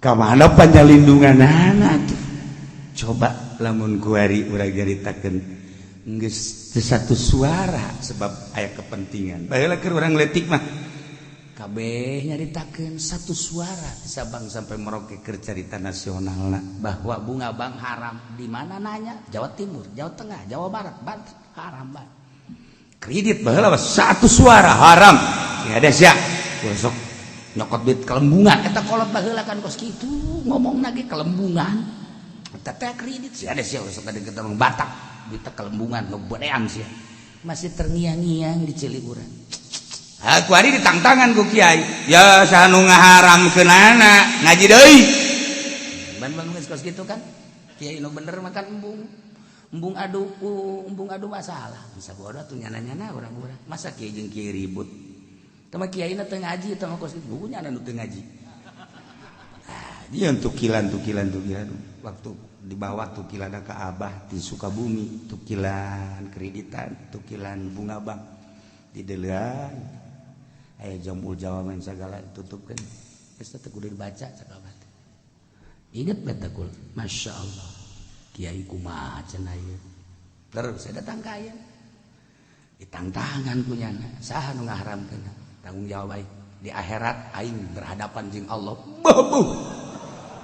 Ka mana panyalindunganana tuh? Coba lamun kuari urang nyaritakeun geus teu satu suara sebab aya kepentingan. Baheula keur urang leutik mah kabeh nyaritakeun satu suara di Sabang sampai Merauke keur carita nasionalna bahwa bunga bank haram. Di mana nanya? Jawa Timur, Jawa Tengah, Jawa Barat, Banten, haram banget. Kredit baheula mah satu suara haram. Ya ada sia. Besok nyokot duit kelembungan eta kolot baheula kan kos kitu ngomong lagi kelembungan. Eta teh kredit sia ada sia sok ada kita Batak duit kelembungan ngeberean sia. Masih terngiang-ngiang di ceuli urang. Aku hari ditangtangan ku kiai. Ya saha nu ngaharamkeunana ngaji deui. Ban geus kos kitu kan. Kiai nu bener makan embung. Embung adu embung adu masalah. Bisa bodoh tuh nyana-nyana urang-urang. Masa kiai jeung kiai ribut. Tama kiai na teu ngaji tama kos kitu nyana nu teu ngaji. Ah, dia tukilan tukilan tukilan waktu dibawa tukilan ke Abah di Sukabumi, tukilan kreditan, tukilan bunga bank di delean aya jambul jawaban segala tutupkan geus teh kudu dibaca sakabat. Ingat beta kul, Masya Allah kiai kumaha cenah ieu. Terus saya datang ka ieu ditangtangan ku nyana, saha nu ngaharamkeun? Tanggung jawab aing di akhirat, aing berhadapan jeung Allah. Babuh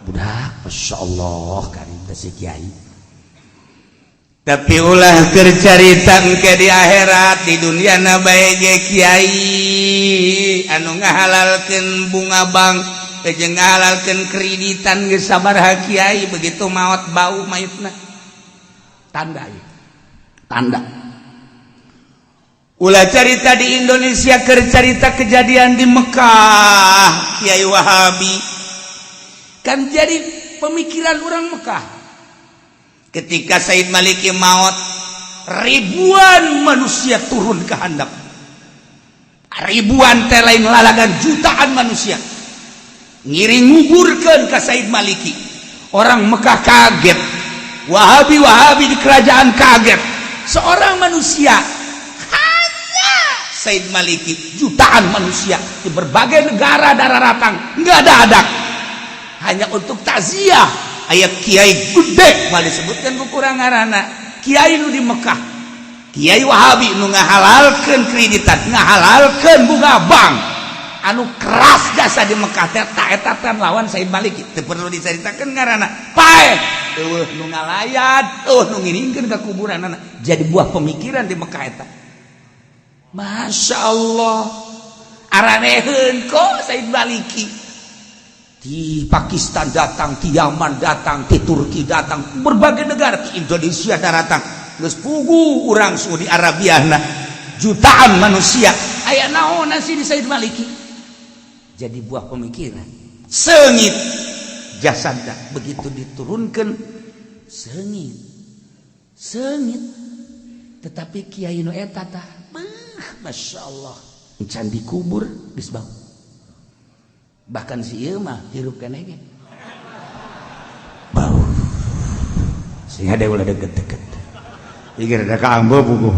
budak, Masya Allah karim teh si kiai. Tapi ulah keur carita engke di akhirat, di dunia na bae ge kiai anu ngahalalkeun bunga bank jeung ngahalalkeun kreditan geus sabaraha kiai, begitu maot bau mayitna. Tanda ieu tanda. Ulah carita di Indonesia, keur carita kejadian di Mekah, Kiai Wahabi kan jadi pemikiran orang Mekah. Ketika Said Maliki maut, ribuan manusia turun ke handap, ribuan teh lain lalagan, jutaan manusia ngiring nguburkeun ka Said Maliki. Orang Mekah kaget, Wahabi Wahabi di kerajaan kaget, seorang manusia hanya Said Maliki, jutaan manusia di berbagai negara daratang nggak ada adak hanya untuk takziah. Aya kiai gede mal disebutkan ku kurang ngaranna, kiai nu di Mekah, kiai Wahabi nu ngahalalkeun kreditan, ngahalalkeun bunga bank, anu keras jasa di Mekah teh ta eta teh lawan Said Maliki. Teu perlu dicaritakeun ngaranna, paeh eueuh nu ngalayat, eueuh nu ngiringkeun ka kuburanana. Jadi buah pemikiran di Mekah eta, Masya Allah, araneheun kok Said Maliki. Di Pakistan datang, di Yaman datang, di Turki datang, berbagai negara, di Indonesia datang. Geus pugu urang Saudi Arabia nah, jutaan manusia. Aya naon sih di Said Maliki? Jadi buah pemikiran. Seungit jasadna begitu diturunkan seungit. Seungit. Tetapi kiai nu eta tah, beuh, Masya Allah. Can dikubur geus bau. Bahkan si ieu mah hirup keneh ge bau, sehingga dia ulah deket-deket pikir ada kaambo buku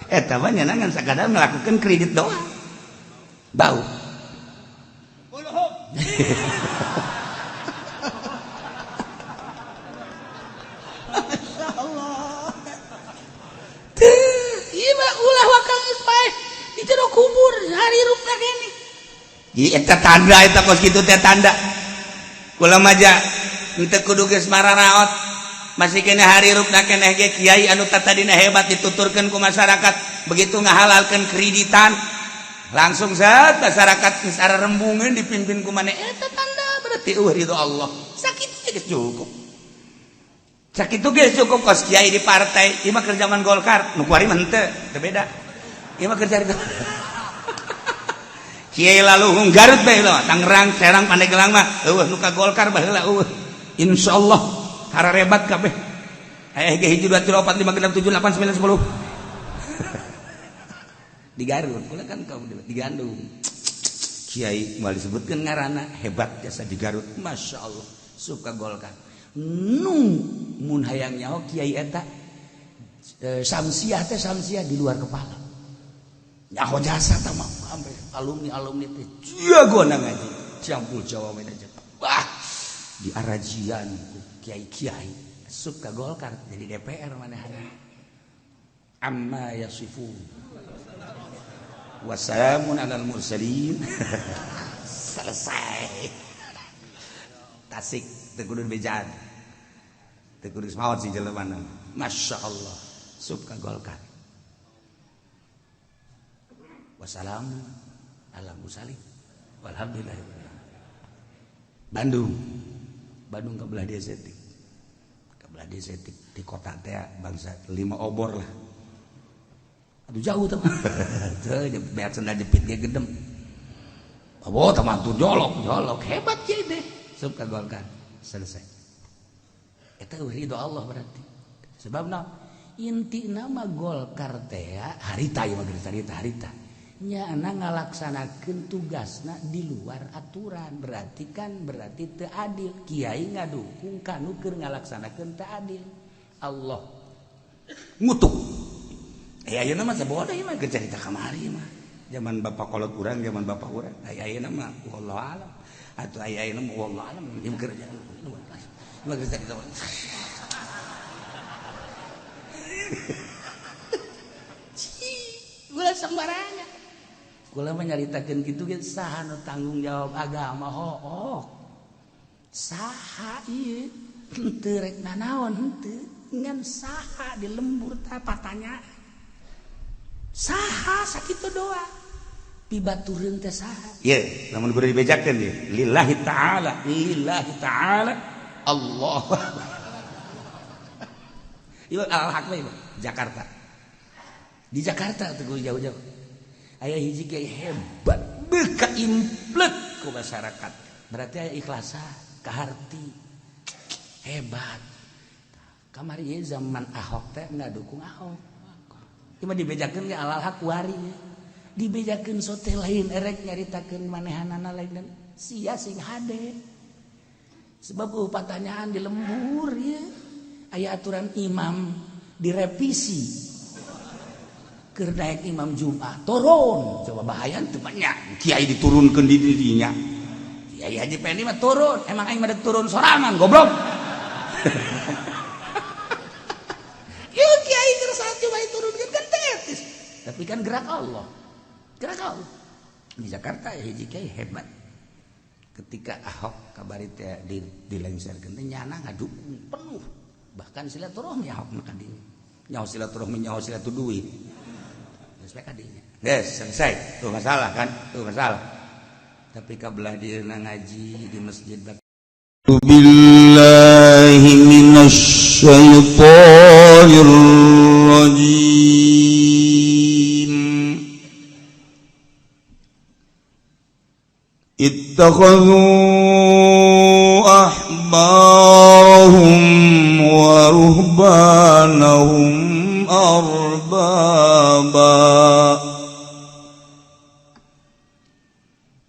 eta mah nya ngan sakadar melakukan kredit doang bau. Masya Allah. Teu, ieu mah ulah wakal geus paeh di jero kubur harirupna kene. Jadi eta tanda, eta kos kitu teh tanda. Kula maja henteu kudu geus mararaot. Masih kene harirupna keneh ge kiai anu tatadina hebat dituturkeun ku masyarakat, begitu ngahalalkeun kreditan langsung saat masyarakat geus ararembungeun dipimpin ku maneh, eta tanda berarti eueuh ridho Allah. Sakitu geus cukup. Sakitu geus cukup kos kiai di partai, ieu mah keur zaman Golkar, nu kuari mah henteu, teu beda. Ieu mah keur carita. Kiai laluhung Garut bae lah, Tangerang, Serang, Pandeglang mah eueuh nu ka Golkar baheula eueuh. Insyaallah hararebat kabeh. Aya ge 1 2 3 4 5 6 7 8 9 10. Di Garut, kula kan kaum di Gandung. Kiai moal disebutkeun ngaranna, hebat jasa di Garut. Masya Allah, suka Golkar. Nu mun hayang nyaho kiai eta samsiah teh samsiah di luar kepala. Nyaho jasa tah mah sampai alumni-alumni teh jago ngaji. Campur Jawa we aja. Wah, di arajian ku kiai-kiai asup ka Golkar jadi DPR manehna. Amma yasifun. Wassalamun alal mursalin. Selesai. Tasik teu kudu bejaan. Teu kudu maot si jelema. Masya Allah, sup ka Golkar. Wassalamun alal mursalin. Walhamdulillah. Bandung. Bandung ka belah dieu setik. Ka belah dieu setik di kota teh bangsa 5 obor lah. Aduh jauh teman. Teu beat sendal jepit ge gedem. Oh, teman tuh jolok, jolok hebat kiai deh. Sup ka Golkar. Selesai. Eta ridho Allah berarti. Sebab na inti nama Golkar teh harita ieu mah harita harita. Nya ngalaksanakeun tugasna di luar aturan, berarti kan berarti teu adil. Kiai ngadukung kanu keur ngalaksanakeun teu adil. Allah ngutuk. Ayeuna mah sabodo ieu mah keur carita kamari mah. Zaman bapak kolot urang, zaman bapak urang. Ayeuna mah wallahu alam. Atuh ayeuna mah wallahu alam ieu keur carita. Ulah sembarangan. Kula mah nyaritakeun kitu ge saha nu tanggung jawab agama hook. Saha ieu henteu rek nanaon henteu ngan saha di lembur tah patanya. Saha sakitu doa. Pibatureun teh saha? Ye, lamun kudu dibejakeun ye. Lillahi ta'ala, lillahi ta'ala. Allah. Ieu al-haq we Jakarta. Di Jakarta teu kudu jauh-jauh. Aya hiji kiai hebat, beuka implet ku masyarakat. Berarti aya ikhlasa, kaharti. Hebat. Kamari ieu zaman Ahok teh ngadukung Ahok. Ieu mah dibejakeun ge alal hak wari. Dibejakeun sote lain erek nyaritakeun manehanana lain dan sia sing hade. Sebab pertanyaan di lembur ieu. Aya aturan imam direvisi. Keur naik imam Jumat turun, coba bahaya teu banyak. Kiai diturunkeun di dirinya. Kiai Haji Pendi mah turun, emang aing mah turun sorangan goblok. Ieu kiai keur saat coba diturunkeun kan teu etis. Tapi kan gerak Allah. Gerak Allah. Di Jakarta ya hiji kiai hebat. Ketika Ahok kabari teh dilengserkeun teh nyana ngadukung penuh. Bahkan silaturahmi Ahok mah kadinya. Nyaho silaturahmi nyaho silatur duit. Yes, selesai. Tuh masalah kan? Tuh masalah. Tapi kabelah dieuna ngaji di masjid. Billahi minasyaitonir rajim. Ittakhadhu ahbarahum wa ruhbanahum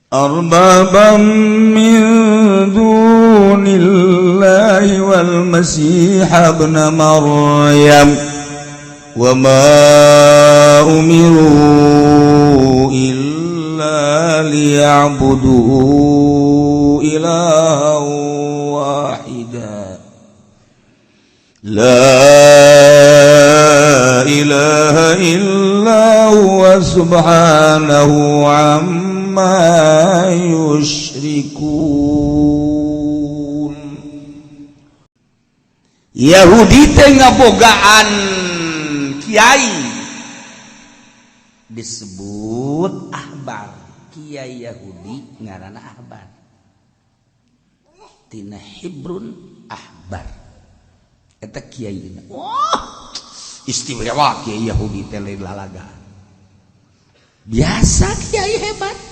arbaban min dunillahi wal masih ibn Maryam wa ma umiru illa liya'budu ilahan wahida la ilaha illa huwa subhanahu amma yusyrikun. Yahudi teh ngabogaan kiai disebut ahbar. Kiai Yahudi ngaranna ahbar. Tina Hibrun ahbar. Eta kiai. Wah, istimewa kiai Yahudi teh lain lalaga. Biasa kiai hebat.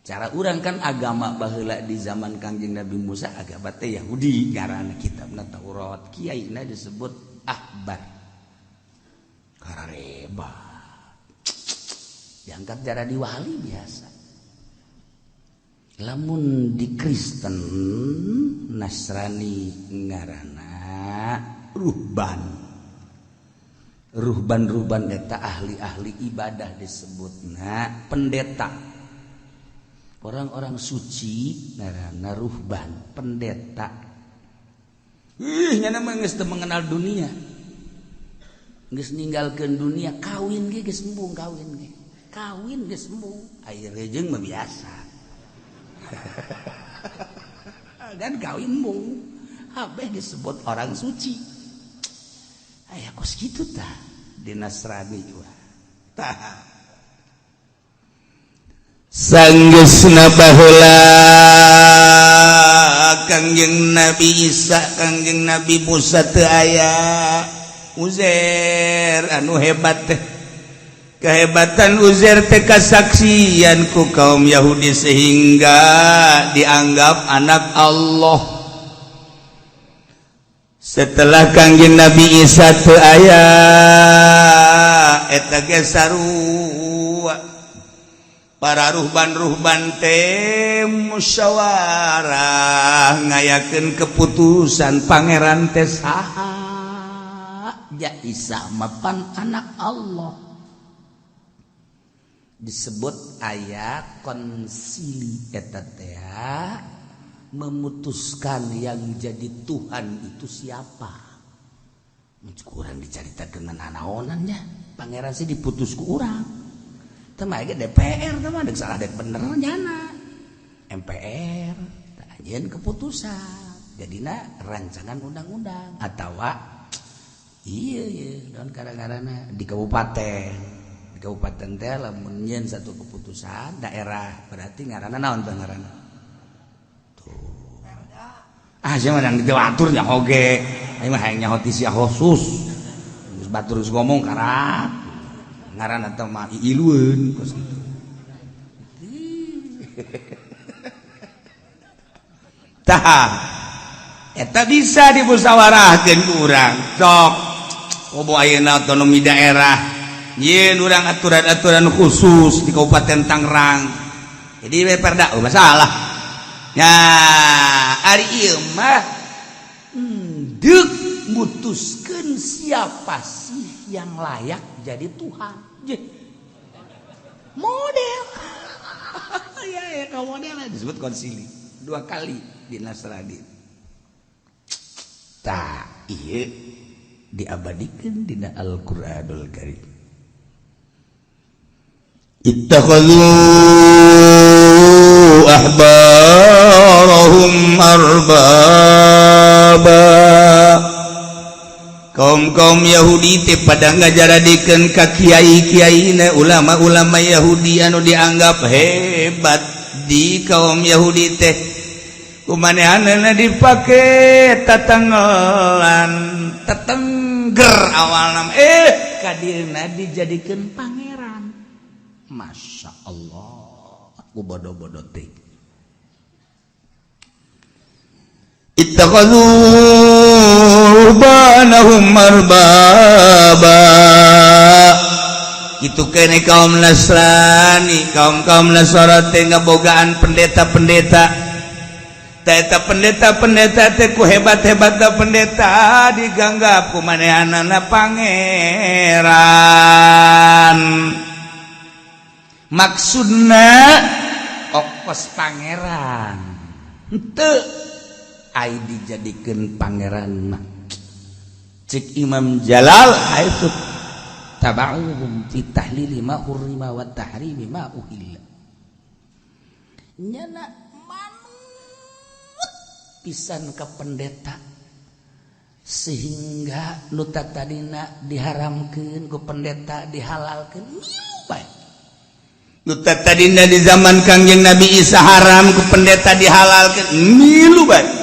Cara urang kan agama baheula di zaman Kangjeng Nabi Musa agama teh Yahudi ngaranna kitabna Taurat, kiaina disebut ahbar. Karareba. Diangkat jadi wali biasa. Lamun di Kristen Nasrani ngaranna ruhban. Ruhban-ruhban eta ahli-ahli ibadah disebutna pendeta. Orang-orang suci ngaranna ruhban, pendeta. Ih, nyana mah geus teu mengenal dunia. Geus ninggalkeun dunia, kawin ge geus embung kawin ge. Kawin geus embung. Aya rejeng mah biasa. Dan kawin embung. Habeh disebut orang suci. Aya kos kitu tah di Nasrani wah. Tah. Sanggeusna baheula Kangjeng Nabi Isa, Kangjeng Nabi Musa teu aya, Uzair anu hebat teh. Kehebatan Uzair teh kasaksian ku kaum Yahudi sehingga dianggap anak Allah. Setelah Kangjeng Nabi Isa teu aya, eta ge sarua, para ruhban-ruhban teh musyawarah ngayakeun keputusan, pangeran teh saha? Ja Isa mapan anak Allah. Disebut aya konsili, eta teh memutuskan yang jadi Tuhan itu siapa. Kurang dicaritakeun nanaonan nya, pangeran sih diputus ku urang. Teu mah ge DPR teh mah dek salah dek bener nyana. MPR tah anjeun keputusan. Jadina rancangan undang-undang atawa iya iya dan kadang-kadang di kabupaten, di kabupaten teh lamun nyieun satu keputusan daerah berarti ngaranna naon teh ngaranna tuh. Ah, sia mah dang diatur nya oge. Aing mah hayang nyaho ti sia khusus. Geus batur geus ngomong karak. Ngaranna teh mah iilueun kos kitu. Tah, eta bisa dimusyawarahkeun ku urang. Sok komo ayeuna otonomi daerah, nyieun urang aturan-aturan khusus di Kabupaten Tangerang. Jadi we perda, oh masalah. Ya, ari ieu mah deuk mutuskeun siapa sih yang layak jadi Tuhan. Je. Model. Ya ya, kamu model disebut konsili dua kali di Nasrani. Tah, iya diabadikan dina Al-Qur'anul Karim. Ittakhadhu ahbarahum arbaba. Kaum-kaum Yahudi teh pada ngajaradikeun ka kiai-kiaina, ulama-ulama Yahudi anu dianggap hebat di kaum Yahudi teh, kumanehanana dipake tatanggelan tetengger awalna, kadirna dijadikeun pangeran. Masya Allah, aku bodoh-bodoh teh. Ittakhadhu ruhbanahum arbaba. Itu kene kaum Nasrani, kaum-kaum Nasara teh ngabogaan pendeta-pendeta. Eta pendeta-pendeta teh ku hebat-hebatna pendeta diganggap ku manehanana pangeran. Maksudna okos pangeran henteu ai dijadikeun pangeran mah. Cek Imam Jalal haitsu tabauhum fi tahlili ma hurrima wa tahrimi ma uhilla. Nyana manut pisan ka pendeta sehingga nu tadina diharamkeun ku pendeta dihalalkeun bae. Nu tadina di zaman Kangjeng Nabi Isa haram ku pendeta dihalalkeun milu bae.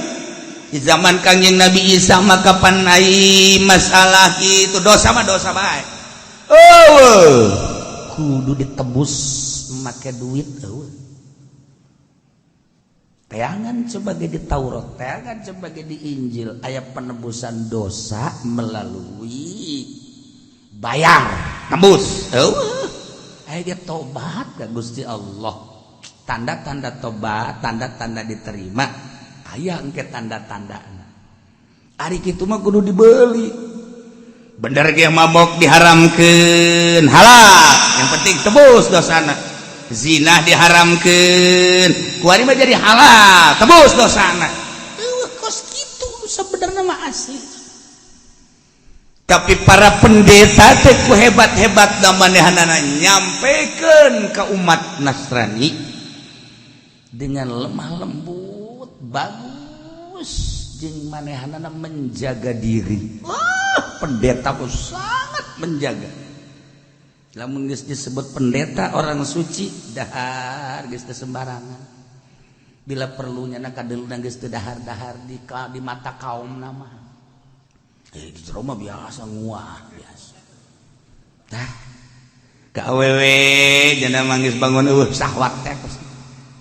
Di zaman Kangjeng Nabi Isa maka panai masalah itu dosa mah dosa bae. Oh, kudu ditebus make duit eueuh. Teangan sebagai di Taurat, teangan sebagai di Injil, aya penebusan dosa melalui bayar, tebus. Eueuh. Aya dia tobat ka Gusti Allah. Tanda-tanda tobat, tanda-tanda diterima. Aya engke tanda-tandana. Ari kitu mah kudu dibeli. Bener ge mabok diharamkeun halal, yang penting tebus dosana. Zina diharamkeun, kuari mah jadi halal, tebus dosana. Eueuh kos kitu sebenarnya mah asli. Tapi para pendeta teh ku hebat-hebat manehanana nyampekeun ke umat Nasrani dengan lemah lembut, bagus, jeung manehanana menjaga diri. Wah, pendeta pun sangat menjaga. Lamun geus disebut pendeta, orang suci, dahar geus teu sembarangan. Bila perlunya na kadeluna geus teu dahar-dahar di mata kaum nama. Di jero mah biasa, nguah biasa. Tah, ka awewe jana manggis bangun eueuh sahwat teh.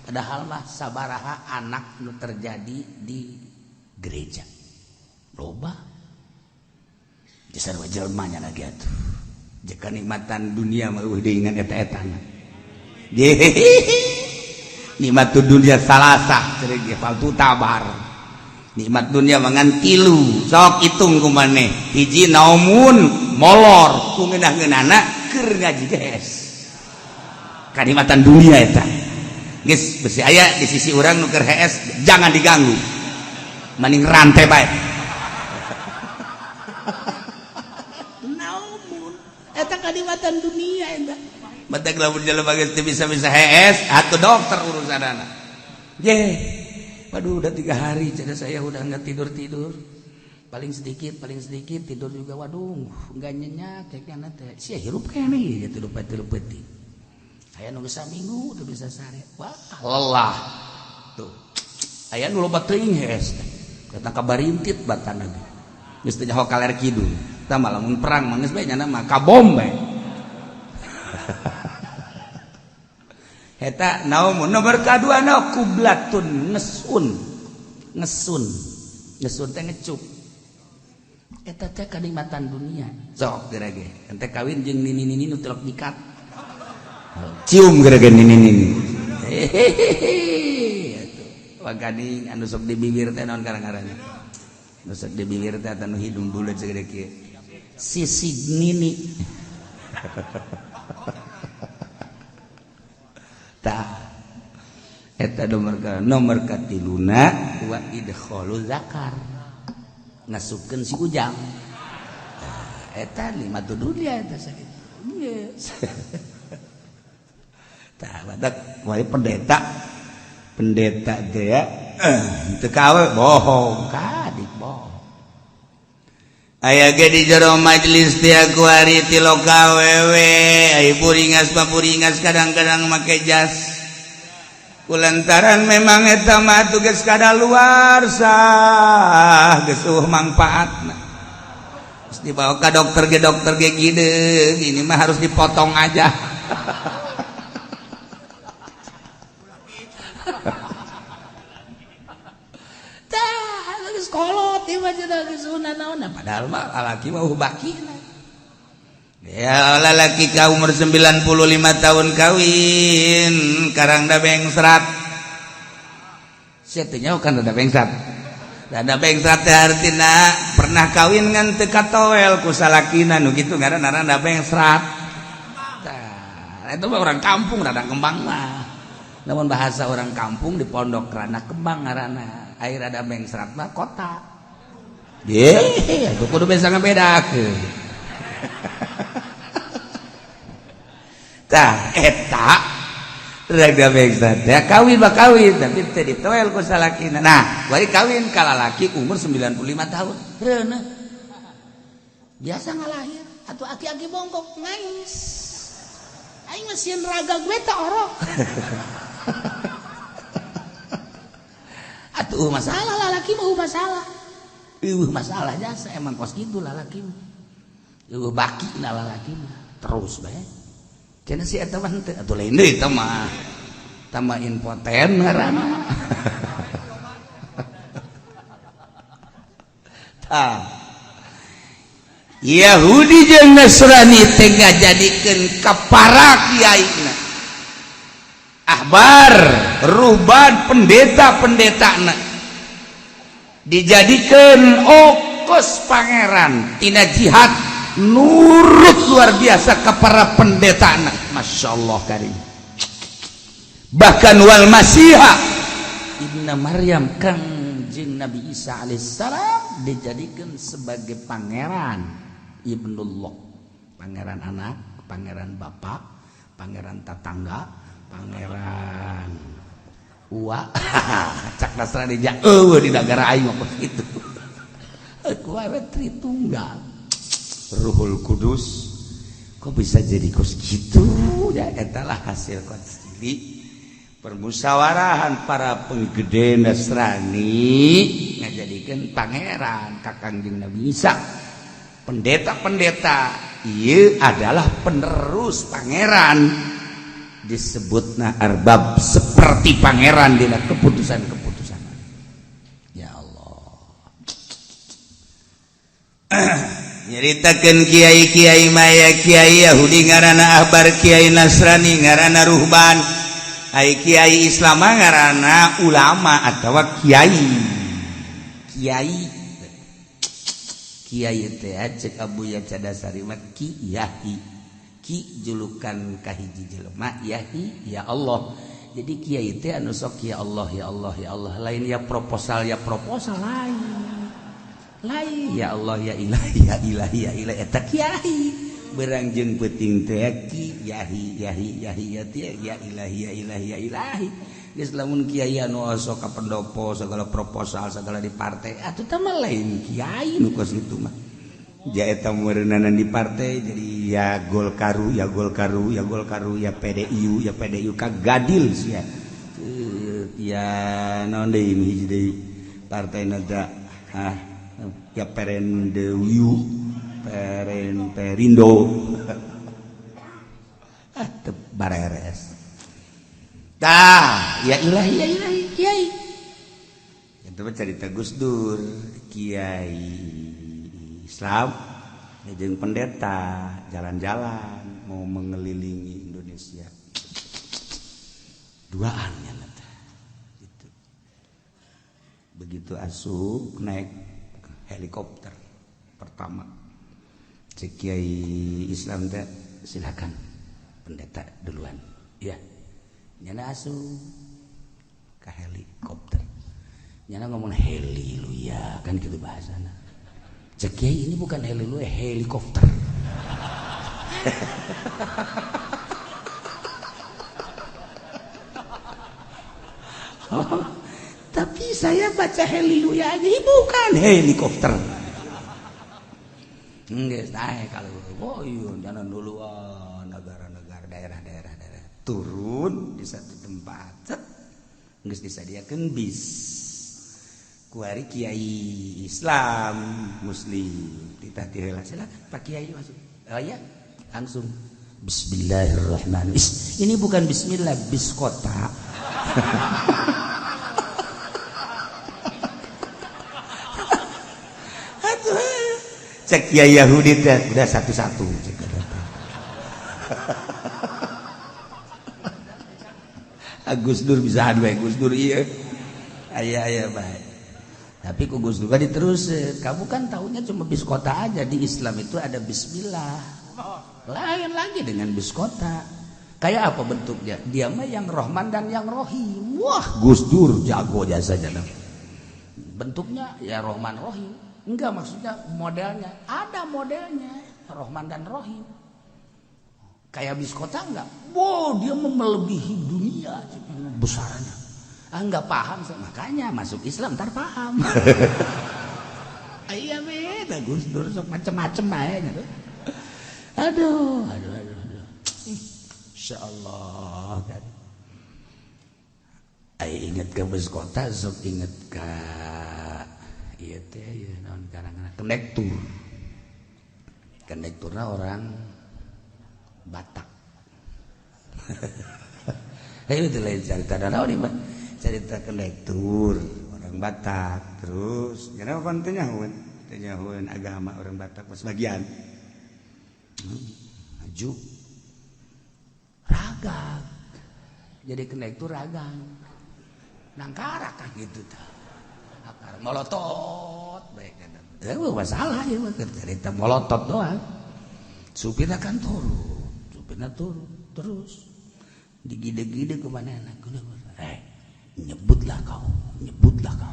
Padahal mah sabaraha anak nu terjadi di gereja. Loba. Jasar jelema nya lagi atuh. Jika nikmatan dunia mah eueuh deui ngan eta-etana. Nikmat dunia salasah cenah ge faltu tabar. Nikmat dunia mangan tilu, sok hitung ku maneh. Hiji naumun, molor ku ngeunah-ngeunahna keur ngaji geus. Kanikmatan dunia eta. Geus besi aya di sisi urang nu keur hees, jangan diganggu. Maning rantai bae. Naumun eta kanikmatan dunia eta. Batak lamun jelema geus teu bisa-bisa hees, atuh dokter urusanana. Ye. Waduh, udah 3 hari jadi saya udah nggak tidur-tidur. Paling sedikit tidur juga, waduh, nggak nyenyak kayaknya teh. Sia hirup keneh ya tidur tidur peuting. Aya nu geus saminggu teu bisa sare. Wah, lelah. Tuh. Aya nu loba teuing hees teh. Datang ka barintit batana ge. Geus teu nyaho kaler kidul. Tah mah lamun perang mah geus bae nyana mah kabom bae. Eta naumun. Nomor kadua na kublatun, ngesun. Ngesun. Ngesun teh ngecup. Eta teh kanikmatan dunia. Sok geura ge. Ente kawin jeung nini-nini nu telok nyikat. Cium geura ge nini-nini. Hehehe. Atuh. Waganing anu sok di bibir teh naon karang-karangna. Nu sok di bibir teh anu hidung buleut segede kieu. Sisig nini. Tah. Eta nomor katiluna wa idkhalu zakar. Ngasupkeun si Ujang. Tah, eta lima tu dunia eta sakitu. Yes. Tah, batak wae pendeta. Pendeta teh ya teu kawe bohong, kadik bohong. Aya ge di jero majelis teh ku ari ti loka wewe, ai buringas mah buringas kadang-kadang make jas. Kulantaran memang eta mah tugas kadaluarsa, geus eueuh mangpaatna. Geus dibawa ka dokter ge gideung, ini mah harus dipotong aja. Tah, geus kolot ieu mah cenah geus naon, padahal mah lalaki mah bakina. Ya lalaki ka umur 95 tahun kawin karang da bengsrat. Sia teh nyaho kan da bengsrat. Da bengsrat teh artina pernah kawin ngan teu katoel ku salakina nu kitu ngaranna da bengsrat. Tah, itu mah orang kampung rada kembang mah. Namun bahasa orang kampung di pondok rana kembang ngaranna. Air rada bengsrat mah kota. Ye, itu kudu bisa ngabedakeun. Tah eta rada bengsrat ya kawin mah kawin tapi teu ditoel ku salakina. Nah, bari kawin ka lalaki umur 95 tahun. Reuneuh. Biasa ngalahir atuh aki-aki bongkok ngais. Aing mah sieun raga gue teh orok. Atuh masalah lalaki mah masalah. Eueuh masalah jasa emang kos kitu lalaki mah. Eueuh baki na lalaki mah terus bae. Cenah si eta mah henteu atuh lain deui eta mah. Tambah impoten ngaranna. Tah. Yahudi jeung Nasrani teh ngajadikeun ka para kiaina. Ahbar, ruhban, pendeta-pendetana dijadikeun okos pangeran tina jihad nurut luar biasa ke para pendetana. Masya Allah karim. Bahkan wal Masiha Ibnu Maryam Kangjeng Nabi Isa alaihissalam dijadikan sebagai pangeran Ibnullah, pangeran anak, pangeran bapak, pangeran tetangga, pangeran uwa. Cak Nasrani ja eueuh di negara aing mah kitu. Ku awe Tritunggal Ruhul Kudus kok bisa jadi kos gitu ya. Eta lah hasil konsili permusyawarahan para penggede Nasrani ngajadikeun pangeran ka Kangjeng Nabi Isa. Pendeta-pendeta ieu adalah penerus pangeran, disebutna arbab, seperti pangeran dina keputusan-keputusan. Ya Allah, nyaritakeun kiai-kiai maya, kiai Yahudi ngaranna ahbar, kiai Nasrani ngaranna ruhban, ai kiai Islam ngaranna ulama atau kiai. Kiai kiai teh cek Abuya Cadasari mah ki yahi, ki julukan kahiji jelema, yahi ya Allah. Jadi kiai teh anu sok ya Allah ya Allah ya Allah, lain ya proposal ya proposal, lain lain ya Allah ya ilahi ya ilahi ya ilahi, eta kiai. Berang jeung peuting teh ki yahi yahi yahi ya teh ya ilahi ya ilahi ya ilahi. Geus lamun kiai anu osok ka pendopo segala proposal segala di partai atuh teh mah lain kiai nu kos kitu mah. Ja eta meureunana di partai jadi ya Golkaru ya Golkaru ya Golkaru ya PDIU ya PDIU ka gadil sia ya naon deui hiji deui partai nada ah ya Perendewiu Peren Perindo ah teu bareres tah ya ilahi ya ilahi kiai. Itu mah carita Gus Dur, kiai Islam jeung pendeta jalan-jalan mau mengelilingi Indonesia duaan ya gitu. Begitu asup naik helikopter pertama, cek kiai Islam teh silakan pendeta duluan ya. Nyana asup ke helikopter, nyana ngomong haleluya kan gitu bahasana. Cek kiai ini bukan haleluya, helikopter. Oh, tapi saya baca haleluya aja bukan helikopter. Nggak naik kalau oh iya jangan duluan negara-negara daerah-daerah daerah turun di satu tempat set geus disadiakeun bis kuari kiai Islam muslim titah tiheula silakan Pak Kiai masuk. Oh ya langsung bismillahirrahmanirrahim. Ini bukan bismillah, bis kota. Cek kiai Yahudi teh udah satu-satu cek. Gus Dur bisa adu Gus Dur iya aya aya baik. Tapi ku Gus Dur kan diterus, kamu kan taunya cuma bis kota aja, di Islam itu ada bismillah. Lain lagi dengan bis kota. Kayak apa bentuknya? Dia mah yang Rohman dan yang Rohim. Wah, Gus Dur jago jasanya. Bentuknya ya Rohman Rohim. Enggak, maksudnya modelnya. Ada modelnya Rohman dan Rohim. Kayak bis kota enggak? Wow, dia melebihi dunia besarnya. Ah, enggak paham, makanya masuk Islam ntar paham. Iya beda Gus Dur sok macem-macem aja gitu. Aduh, aduh, aduh, aduh. Insyaallah kan. Ai inget ke bus kota sok inget ke ieu teh ieu naon karangan kondektur. Kondekturna orang Batak. Ayo itu lain cerita naon ieu mah. Cerita kondektur orang Batak terus kenapa pan teu nyahoeun? Teu nyahoeun agama orang Batak pas bagian. Maju ragag. Jadi kondektur ragang. Nangkarak kan gitu tah. Akar molotot baik kan. Masalah ya mah cerita molotot doang. Supirna kan turun, supirna turun terus. Digide-gide ke mana anak, eh, nyebutlah kau, nyebutlah kau,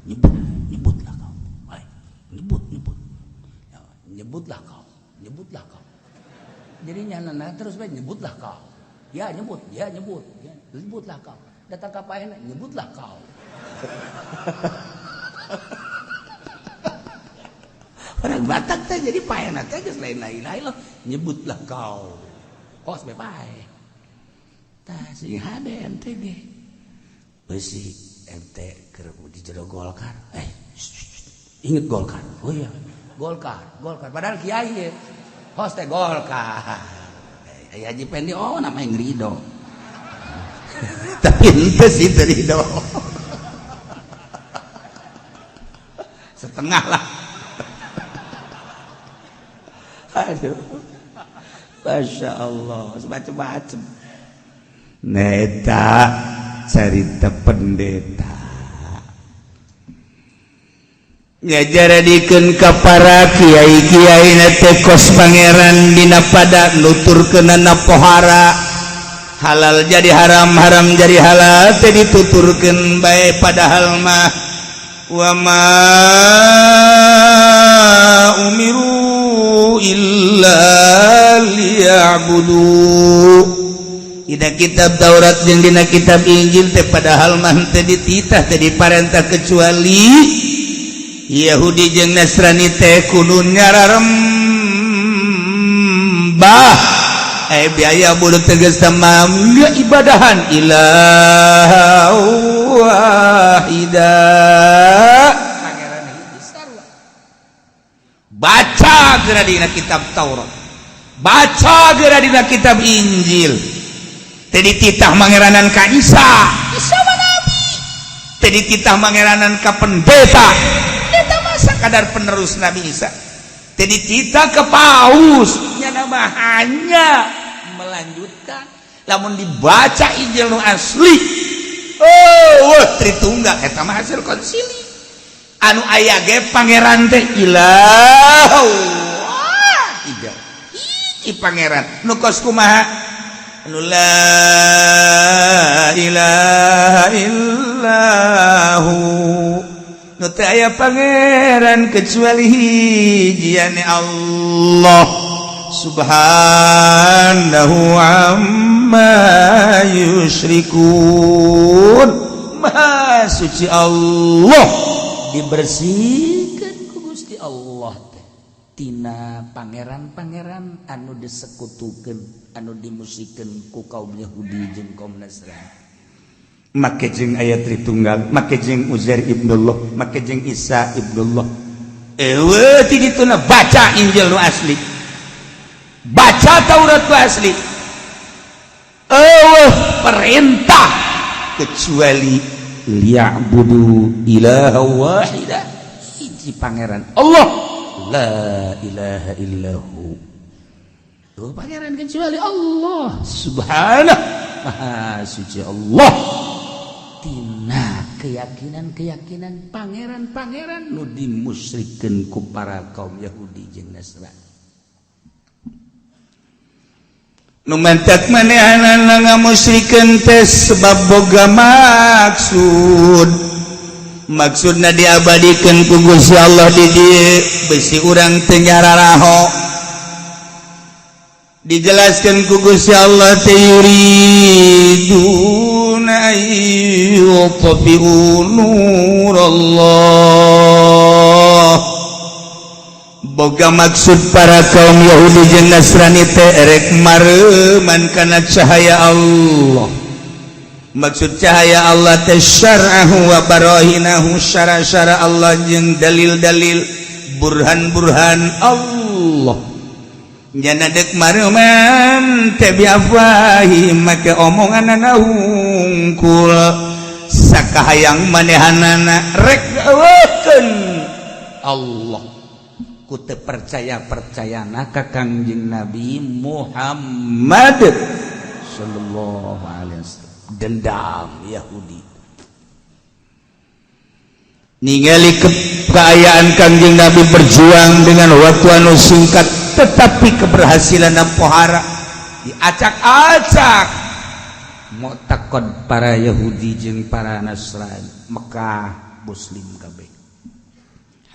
nyebut, nyebutlah kau, eh, nyebut, nyebut, ya, nyebutlah kau, nyebutlah kau. Jadi nyana terus bae, nyebutlah kau, ya nyebut, ya nyebut, ya, nyebutlah kau. Datang ka paehna, nyebutlah kau. Orang Batak teh jadi paehna teh geus lain lain lain loh, nyebutlah kau. Kos bae paeh. Tah sing hade ente ge. Beusi ente keur di jero Golkar. Eh, inget Golkar. Oh iya, Golkar, Golkar. Padahal kiai ge. Hos teh Golkar. Eh, Haji Pendi oh namanya ngrido. Tapi ente sih terido. Setengah lah. Aduh. Masya Allah, macem-macem. Neta carita pendeta. Ngajaradikeun ka para kiai-kiai na teh kos pangeran dina pada nuturkeunana pohara. Halal jadi haram, haram jadi halal teh dituturkeun bae padahal mah wa ma umiru illa liya'budu. Dina kitab Taurat jeung dina kitab Injil teh padahal mah teh dititah teh diparentah kecuali Yahudi jeung Nasrani teh kudu nyararembah. Eh biaya budak tegas sama ibadahan ilaha wahida. Pangeran hiji sarua. Baca geura dina kitab Taurat, baca geura dina kitab Injil. Teh dititah mangeranan ka Isa, Isa mah nabi. Teh dititah mangeranan ka pendeta, pendeta mah sakadar penerus Nabi Isa. Teh dititah ke paus, nya nama hanya melanjutkan. Lamun dibaca Injil nu asli, oh wah Tritunggal eta mah hasil konsili. Anu aya ge pangeran teh ilah wahida. Hiji pangeran nu kos kumaha? Anu la ilaha illahu. Nu teu aya pangeran kecuali hiji ane Allah subhanahu amma yusyrikun. Maha suci Allah, dibersihkan ku Gusti Allah teh tina pangeran-pangeran anu disekutukeun, anu dimusikeun ku kaum Yahudi jeung kaum Nasrani. Make jeung ayat Tritunggal, make jeung Uzair ibnullah, make jeung Isa ibnullah. Eueuh ti dituna baca Injil nu asli, baca Taurat nu asli. Eueuh perintah kecuali liya'budu ilaha wahida, hiji pangeran Allah, la ilaha illahu. Tuh pangeran kecuali Allah subhanahu, maha suci Allah tina keyakinan-keyakinan pangeran-pangeran nu dimusyrikeun ku para kaum Yahudi jeung Nasrani. Nu mantak manehanana ngamusyrikeun teh sebab boga maksud. Maksudna diabadikeun ku Gusti Allah di dieu besi urang teu nyararaho. Dijelaskan ku Gusti Allah teh yuriduna ayyutfi'u nurallah. Boga maksud para kaum Yahudi jeung Nasrani teh erek mareuman kana cahaya Allah. Maksud cahaya Allah teh syar'ahu wa barahinahu, syara-syara Allah jeung dalil-dalil burhan-burhan Allah. Nyana dek mareuman teh biafwahi make omonganana hungkul sakahayang manehanana rek eueukeun Allah. Ku teu percaya-percayana ka Kangjeng Nabi Muhammad sallallahu alaihi wasallam. Dendam Yahudi ningali keayaan Kangjeng Nabi berjuang dengan waktu anu singkat tetapi keberhasilan pohara diacak-acak. Mu'taqad para Yahudi jeung para Nasrani. Mekah Muslim kabeh,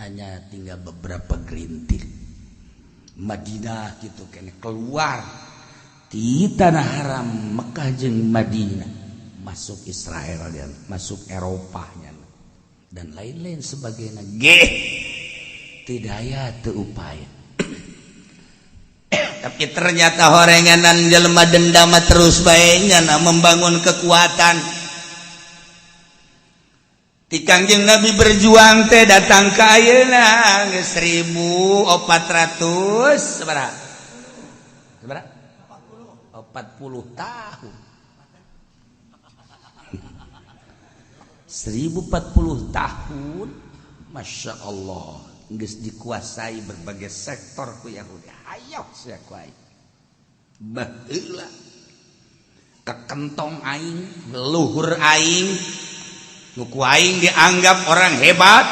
hanya tinggal beberapa gerintil. Madinah gitu kene, keluar di tanah haram Mekah jeung Madinah, masuk Israel dan masuk Eropahnya dan lain-lain sebagainya. Ge tidak aya teu upaya, Tapi ternyata horenganan jelema dendam terus bae na membangun kekuatan. Ti Kangjeng Nabi berjuang teh datang ke ayeuna geus 1400 sabaraha? Sabaraha? 40 tahun. 1040 tahun, Masya Allah, geus dikuasai berbagai sektor ku Yahudi. Hayoh sia ku aing. Baheula kekentong aing, leluhur aing, nu ku aing dianggap orang hebat,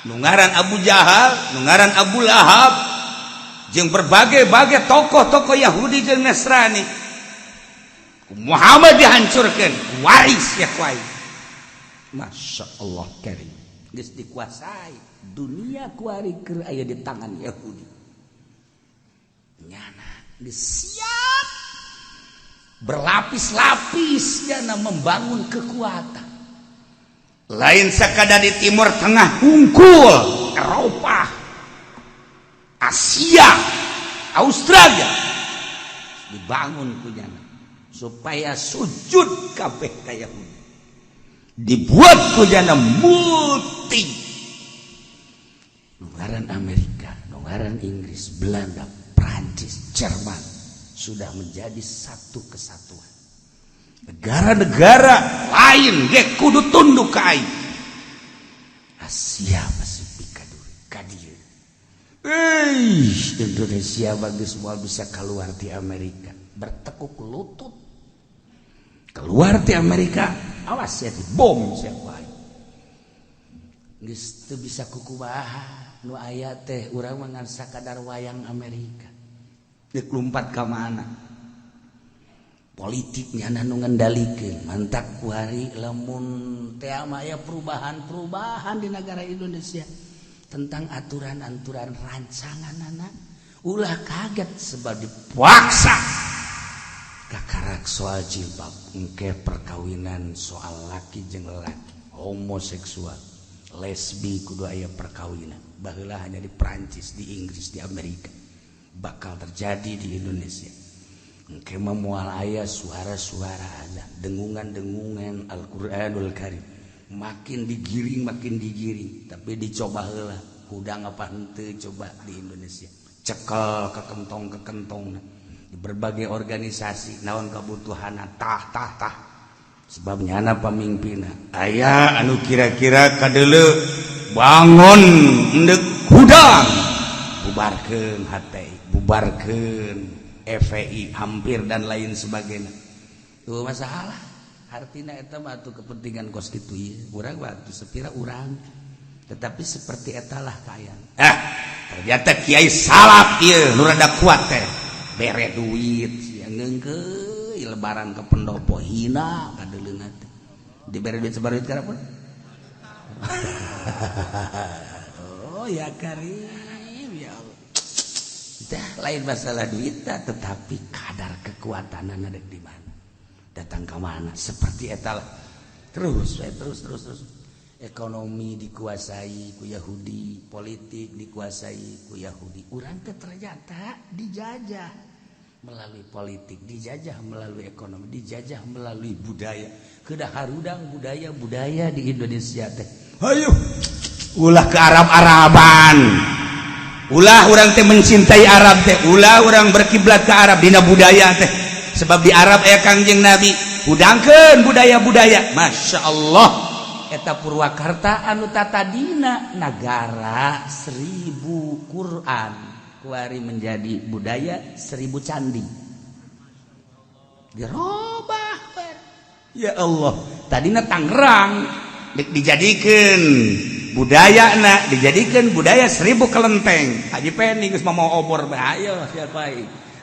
nu ngaran Abu Jahal, nu ngaran Abu Lahab, jeung berbagai-bagai tokoh-tokoh Yahudi jeung Nasrani. Ku Muhammad dihancurkan, waris ya ku aing. Masya Allah karim, geus dikuasai dunia kuari keur aya di tangan Yahudi. Nyana geus siap berlapis-lapis nyana membangun kekuatan. Lain sekadar di Timur Tengah hungkul, Eropa, Asia, Australia dibangun ku nyana supaya sujud kabeh ka Yahudi. Dibuat ku nyana multi, nu ngaran Amerika, nu ngaran Inggris, Belanda, Prancis, Jerman sudah menjadi satu kesatuan. Negara-negara lain ge kudu tunduk ka aing. Asia Pasifik ka dieu. Indonesia bagus moal bisa keluar di Amerika, bertekuk lutut keluar di Amerika, awas ya bom siapa. Geus teu bisa kukumaha nu aya teh, urang mah ngan sakadar wayang Amerika. Deuk lumpat ka mana? Politiknya nu ngendalikeun. Mantak kuari lamun teh aya perubahan-perubahan di negara Indonesia tentang aturan-aturan rancangan anak, ulah kaget sebab dipaksa. Kakarak soal jilbab, engke perkawinan soal laki jeung laki, homoseksual, lesbi, kudu aya perkawinan. Baheula hanya di Prancis, di Inggris, di Amerika, bakal terjadi di Indonesia. Engke mah moal aya suara-suara azan, dengungan-dengungan Al-Qur'anul Karim. Makin digiring, makin digiring, tapi dicoba heula hudang apa henteu. Coba di Indonesia cekel ke kentong, ke kentong di berbagai organisasi, naon kebutuhan, tah tah tah. Sebab nyana pemimpinna aya anu kira-kira kadele bangun endek hudang, bubarkeun HTI, bubarkeun FPI hampir dan lain sebagainya. Tuh masalah artinya eta mah tuh kepentingan kos kitu ieu urang waktu sepira urang, tetapi seperti etalah kaayaan. Ternyata kiai salaf ieu nu rada kuat teh bere duit sia, ngeungkeuy lebaran ke pendopo, hina kadeuleuna teh dibere duit, sebar duit karapun. Oh ya karim, ya Allah. Dah, lain masalah duit, tetapi kadar kekuatan ada di mana, datang ke mana, seperti etalah terus terus terus terus. Ekonomi dikuasai ku Yahudi, politik dikuasai ku Yahudi. Urang teh ternyata dijajah melalui politik, dijajah melalui ekonomi, dijajah melalui budaya. Kedah harudang budaya-budaya di Indonesia teh. Ayo ulah ke Arab-Araban, ulah urang teh mencintai Arab teh, ulah urang berkiblat ke Arab dina budaya teh, sebab di Arab aya Kangjeng Nabi. Hudangkeun budaya-budaya. Masya Allah, eta Purwakarta anu tatadina nagara 1000 Quran, kuari menjadi budaya 1000 candi, dirobah. Ya Allah, tadina Tangerang dijadikan budaya na dijadikan budaya 1000 kelenteng. Haji Peni geus mau obor, ayo siapa?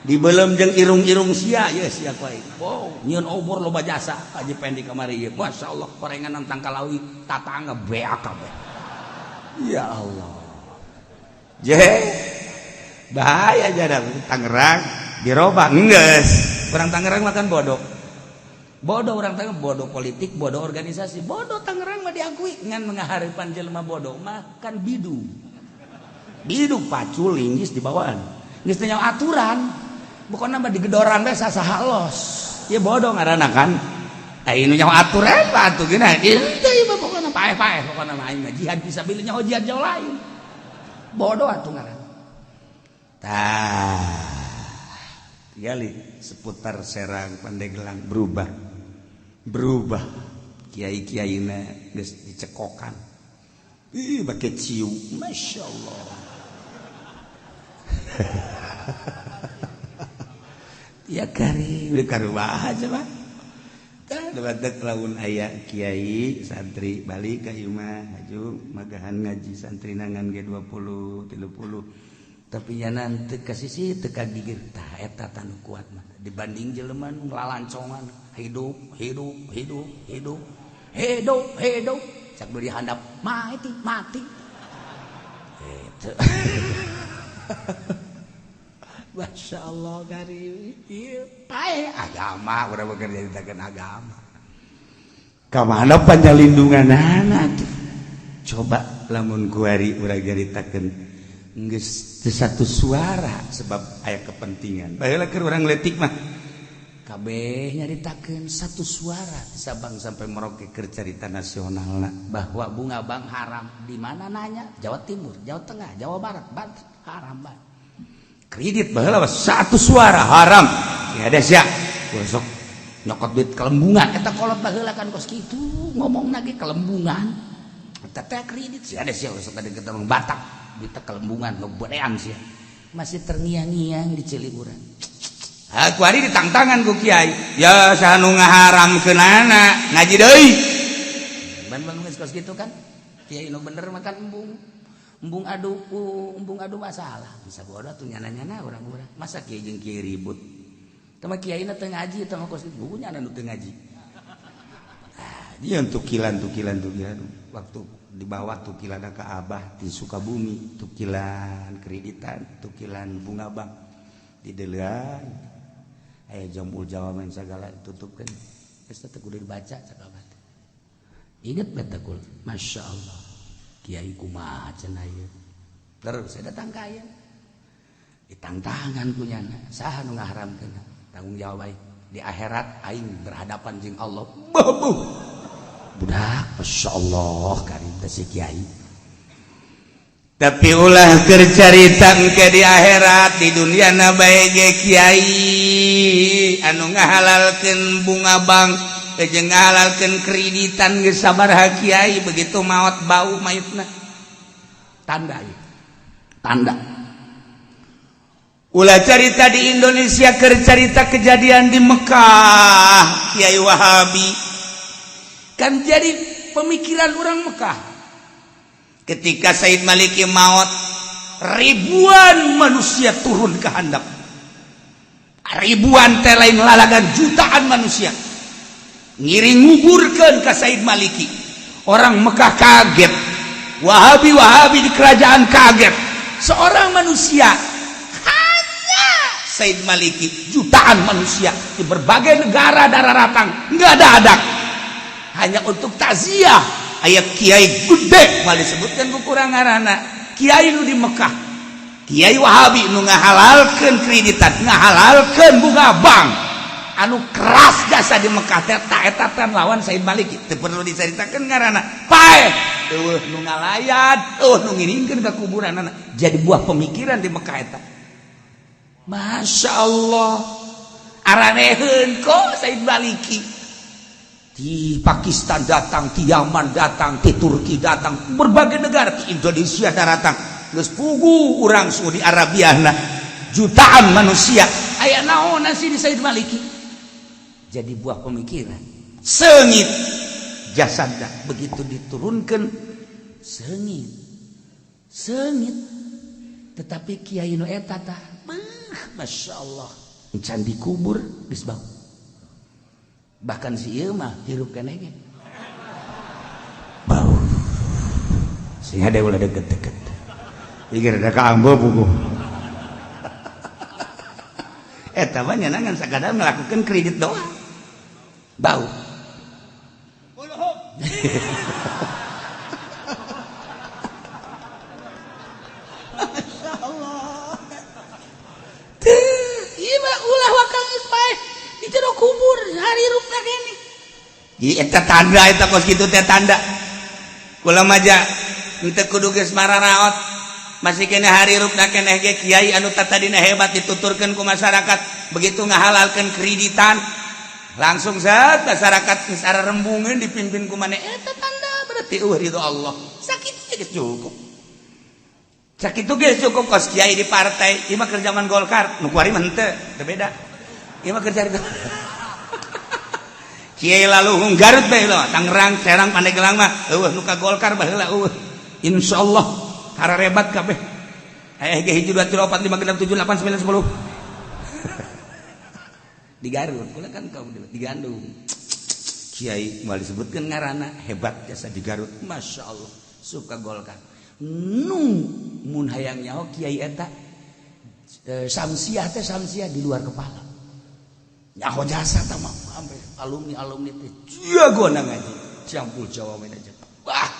Dibelem jeung irung-irung sia ya sia ku aing. Wow, nyieun obor loba jasa Haji Pendi kamari ieu. Masya Allah, korengan tangkalawi tatangga beak kabeh. Ya Allah. Je. Bahaya jadang Tangerang dirobah geus. Orang Tangerang makan bodoh. Bodoh orang Tangerang, bodoh politik, bodoh organisasi, bodoh Tangerang mah diakui ngan mengaharipan jelema bodoh mah kan bidu. Bidu pacul linggis di bawaan. Geus teu aturan. Bukan nama digedoran bae sasaha los. Ya bodoh ngaranna kan. Ai nu nyaho aturan apa atuh geuna. Ieu teh mah pokona paeh-paeh, pokona mah aing mah jihad fisabilillah, nyaho jihad jauh lain. Bodoh atuh ngaranna. Tah. Tinggali seputar Serang, Pandeglang berubah. Berubah. Kiai-kiaina geus dicekokan. Ih, bake ciu. Masya Allah. Ya kari, udah karubaha coba. Tah badak lamun aya kiai santri balik ka imah haju magahan ngaji santri nangan ge 20 30, tapi nya teu ka sisi teu ka gigir. Tah eta tanu kuat mah dibanding jelema nu lalancongan hidup hidup hidup hidup hidup hidup cak beli handap mati mati itu. Masya Allah kari pae agama urang bekerja nyaritakeun agama ka mana panjalindunganana tuh. Coba lamun kuari urang nyaritakeun geus teu satu suara sebab aya kepentingan. Baheula keur urang leutik mah kabeh nyaritakeun satu suara di Sabang sampai Merauke keur carita nasionalna bahwa bunga bank haram. Di mana nanya? Jawa Timur, Jawa Tengah, Jawa Barat, Banten haram banget. Kredit baheula satu suara haram. Ya ada sia. Besok nyokot duit kelembungan eta kolot baheula kan kos kitu ngomong lagi kelembungan. Eta teh kredit sia ada sia besok tadi ketemu Batak duit kelembungan ngeberean sia. Masih terngiang-ngiang di ceuli urang. Aku hari ditangtangan ku kiai. Ya saha nu ngaharamkeunana ngaji deui. Ban ban geus kos kitu kan. Kiai nu bener makan embung. Embung adu embung adu masalah. Bisa bodoh tuh nyana-nyana orang-orang. Masa kiai jeung kiai ribut. Tama kiai na teu ngaji tama kos kitu nyana nu teu ngaji. Ah, dia tukilan tukilan tukilan waktu dibawa tukilan ke Abah di Sukabumi, tukilan kreditan, tukilan bunga bank di delean. Aya jambul jawaban segala tutupkeun. Geus teh kudu dibaca cak Abah. Ingat beta kul, Masya Allah. Kiai kumaha cenah ieu. Terus saya datang ka ieu. Ditangtangan ku nyana, saha nu ngaharamkeun? Tanggung jawab aing. Di akhirat aing berhadapan jeung Allah. Babuh. Budak, Masya Allah karim teh si kiai. Tapi ulah keur carita engke di akhirat, di dunia na bae ge kiai anu ngahalalkeun bunga bank jeung ngahalalkeun kreditan geus sabaraha kiai begitu maot bau mayitna. Tanda ieu. Tanda. Ulah carita di Indonesia keur carita kejadian di Mekah Kiai Wahabi. Kan jadi pemikiran orang Mekah. Ketika Said Maliki maut, ribuan manusia turun ke handap. Ribuan teh lain lalagan, jutaan manusia ngiring nguburkeun ka Said Maliki. Orang Mekah kaget. Wahabi Wahabi di kerajaan kaget. Seorang manusia hanya Said Maliki, jutaan manusia di berbagai negara darah ratang nggak ada adak hanya untuk takziah. Aya kiai gede mal disebutkan ku kurang ngaranna, kiai nu di Mekah, kiai Wahabi nu ngahalalkeun kreditan, ngahalalkeun bunga bank, anu keras jasa di Mekah teh ta eta teh lawan Said Maliki. Teu perlu dicaritakeun ngaranna. Paeh eueuh nu ngalayan, eueuh nu ngiringkeun ka kuburanana. Jadi buah pemikiran di Mekah eta. Masya Allah, araneheun kok Said Maliki. Di Pakistan datang, di Yaman datang, di Turki datang, berbagai negara, di Indonesia datang. Geus pugu urang Saudi Arabia nah, jutaan manusia. Aya naon sih di Said Maliki? Jadi buah pemikiran. Seungit jasadna begitu diturunkan seungit. Seungit. Tetapi kiai nu eta tah, beuh. Masya Allah encan dikubur geus bau. Bahkan si ieu mah hirup keneh ge bau. Sehingga dia ulah deket-deket. Ieu rada kaambo puguh. Eta mah nya ngan sakadar melakukan kredit doang. Bau. Masya Allah. Teu, ieu mah ulah wakang geus paeh di jero kubur harirupna keneh. Ieu eta tanda eta kos kitu teh tanda. Kula maja henteu kudu geus mararaot. Masih keneh harirupna keneh ge kiai anu tatadina hebat dituturkeun ku masyarakat, begitu ngahalalkeun kreditan langsung saat masyarakat geus ararembungeun dipimpin ku maneh eta tanda berarti eueuh ridho Allah. Sakitu geus cukup. Sakitu geus cukup kos kiai di partai, ieu mah keur zaman Golkar, nu kuari mah henteu, teu beda. Ieu mah keur carita. Kiai laluhung Garut bae lah, Tangerang, Serang, Pandeglang mah eueuh nu ka Golkar baheula eueuh. Insyaallah hararebat kabeh. Aya ge 1 2 3 4 5 6 7 8 9 10. Di Garut, kula kan kaum di Gandung. Kiai moal disebutkeun ngaranna hebat jasa di Garut, Masya Allah, suka Golkar. Nu mun hayang nyaho kiai eta samsiah teh samsiah di luar kepala. Nyaho jasa tah mah sampai alumni-alumni teh jagona ngaji, campur Jawa mah aja. Wah,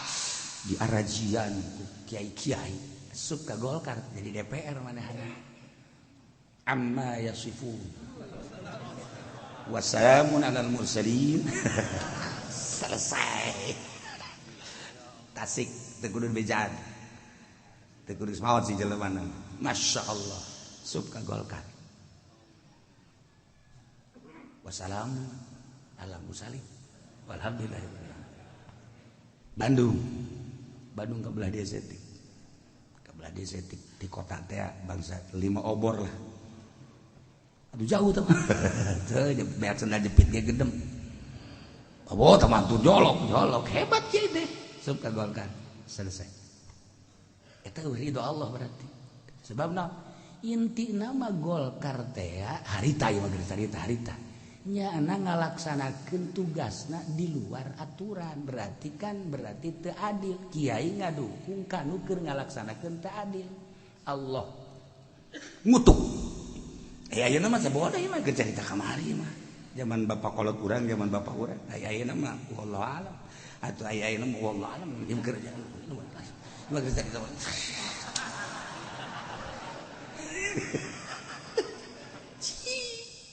di arajian ku kiai-kiai suka Golkar jadi DPR manehna. Amma yasifun. Wassalamun alal mursalin. Selesai. Tasik teu kudu bejaan. Teu kudu maot si jelema. Masya Allah, sup ka Golkar. Wassalamun alal mursalin. Walhamdulillah. Bandung. Bandung ke belah desetik. Ke belah desetik di kota teh bangsa 5 obor lah. Aduh jauh tuh. Tuh beak sendal jepit ge gedem. Oh, teman tuh jolok, jolok hebat kiai teh. Sup ka Golkar. Selesai. Eta ridho Allah berarti. Sebabna inti nama Golkar teh harita ieu mah geus harita harita. Nya ngalaksanakeun tugasna di luar aturan berarti kan berarti teu adil. Kiai ngadukung kanu keur ngalaksanakeun teu adil. Allah ngutuk. Ayeuna mah saboda ieu mah keur carita kamari mah. Zaman bapak kolot urang, zaman bapak urang. Ayeuna mah wallahu alam. Atuh ayeuna mah wallahu alam ieu keur mah geus carita.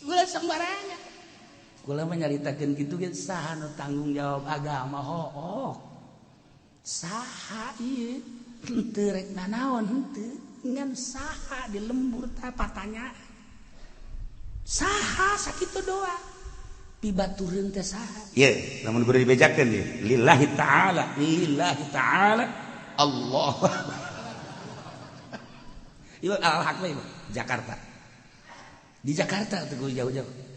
Gula sembarangan. Kula mah nyaritakeun kitu ge saha nu tanggung jawab agama hook. Saha ieu henteu rek nanaon henteu ngan saha di lembur tah patanyaan. Saha sakitu doa. Pibatureun teh saha? Ieu lamun kudu dibejakeun ieu. Lillahi ta'ala, lillahi ta'ala Allah. Ieu al-haq we Jakarta. Di Jakarta teu kudu jauh-jauh.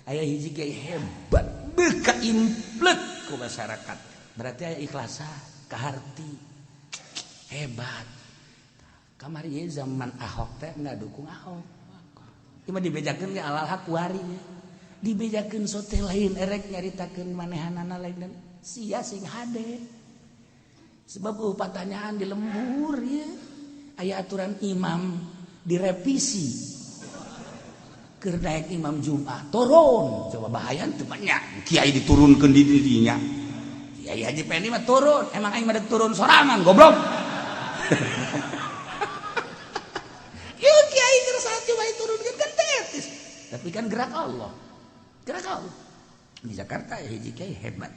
Aya hiji kiai hebat beuka implet ku masyarakat. Berarti aya ikhlasa, kaharti. Hebat. Kamari ieu zaman Ahok teh ngadukung Ahok. Ieu mah dibejakeun ge alal hak kuari nya. Dibejakeun sote lain erek nyaritakeun manehanana lain dan sia sing hade. Sebab pertanyaan di lembur ieu. Aya aturan imam direvisi. Keur naik imam Jumat turun, coba bahaya teu banyak. Kiai diturunkeun di dirinya. Kiai Haji Pendi mah turun, emang aing mah turun sorangan goblok. Ieu kiai keur saat coba diturunkeun kan teu etis. Tapi kan gerak Allah. Gerak Allah. Di Jakarta hiji kiai hebat.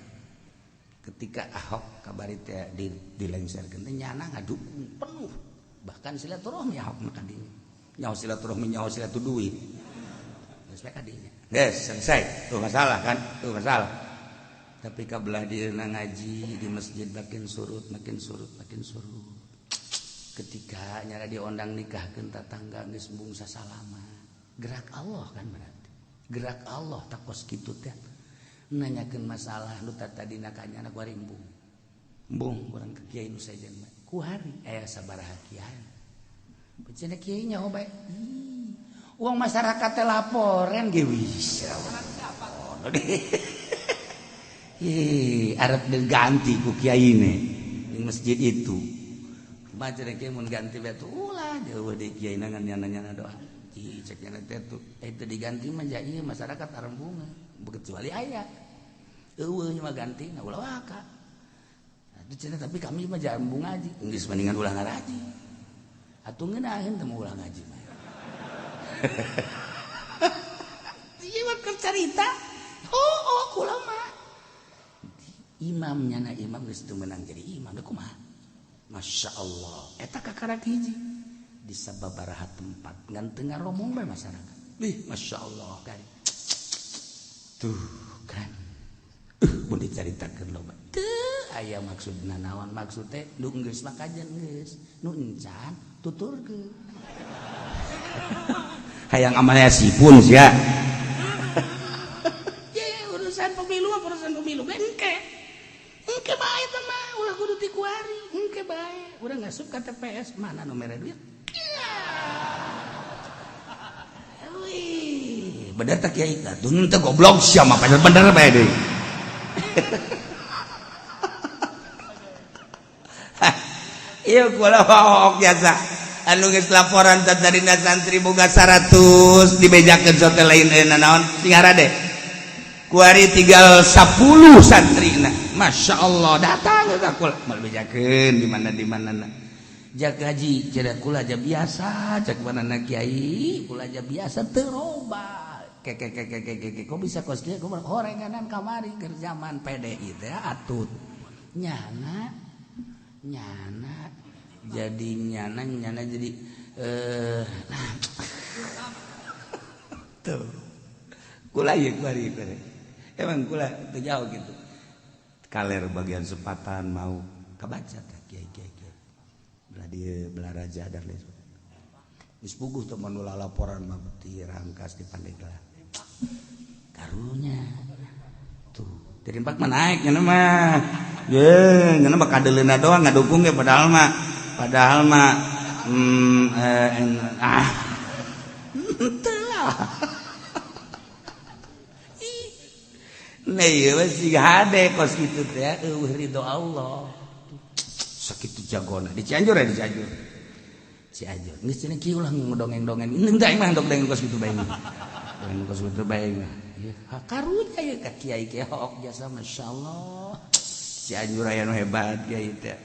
Ketika Ahok kabari teh dilengserkeun teh nyana ngadukung penuh. Bahkan silaturahmi Ahok mah ka dinya. Nyaho silaturahmi nyaho silatur duit. Geus ka dinya. Geus selesai. Tuh masalah kan? Tuh masalah. Tapi kabelah dieuna ngaji di masjid makin surut, makin surut, makin surut. Ketika nyara diondang nikahkeun tatangga geus embung sasalama. Gerak Allah kan berarti. Gerak Allah takos kitu teh. Nanyakeun masalah nu tadina ka nyana kuari embung. Embung urang ka kiai nu sejen mah. Kuari aya sabaraha kiai. Cenah kiai nyaho bae. Uang masyarakat teh laporan ge bisa. Ih, arep diganti ku kiai ne di masjid itu. Kumaha cenah kiai mun ganti bae tuh ulah jauh deui kiai ngan nyana-nyana doa. Ih, cek nyana teh tuh, itu diganti mah ja ieu masyarakat arembungan, kecuali aya. Eueuh mah ganti na ulah waka. Atuh cenah tapi kami mah jarembung ngaji, geus mendingan ulah ngaraji. Atuh ngeunaheun teh ulah ngaji mah. Ieu mah cerita. Oh, kula mah. Imamnya na imam geus teu meunang jadi imam da kumaha? Masya Allah, eta kakarak hiji di sababaraha tempat ngan teu ngaromong bae masyarakat. Ih, Masya Allah kan. Tuh kan. Mun dicaritakeun loba. Teu aya maksudna naon maksud teh nu geus mah kajen geus, nu encan tuturkeun. Hayang amalnya sipun sia. Ya, urusan pemilu engke. Engke bae teh mah ulah kudu ti kuari, engke bae. Urang ngasup ka TPS mana nu mere duit? Wih, bener tak kiai? Atuh teu goblok sia mah bener bae deui. Ieu kula hook jasa. Anu geus laporan tadina santri boga 100 dibejakeun sote lain naon sing harade. Kuari tinggal 10 santrina. Masya Allah datang ka kula mal bejakeun di mana na. Jak gaji cenah kula aja biasa cek manana kiai kula aja biasa teu roba. Ke kok bisa kos kieu kumaha horenganan kamari keur zaman PDI teh atut. Nyana jadi nyana jadi nah. Tuh kula ieu kuari emang kula teu jauh gitu kaler bagian sepatan mau kabaca teh kiai belah dieu belah raja dan lain sebagainya geus puguh teh mun laporan mah ti Rangkas di Pandeglang karunya tuh dari empat mah naik nya mah ye nya mah kadeleuna doang ngadukung ge padahal mah teu lah. Nah ieu mah siga hade kos kitu teh eueuh ridho Allah. Sakitu jagona di Cianjur ya di Cianjur. Cianjur geus cenah kieu ulah ngedongeng-dongeng. Henteu aing mah dongeng kos kitu bae. Dongeng kos kitu bae mah. Karunya ieu ka kiai kiai hook jasa masyaallah. Cianjur aya nu hebat kiai teh.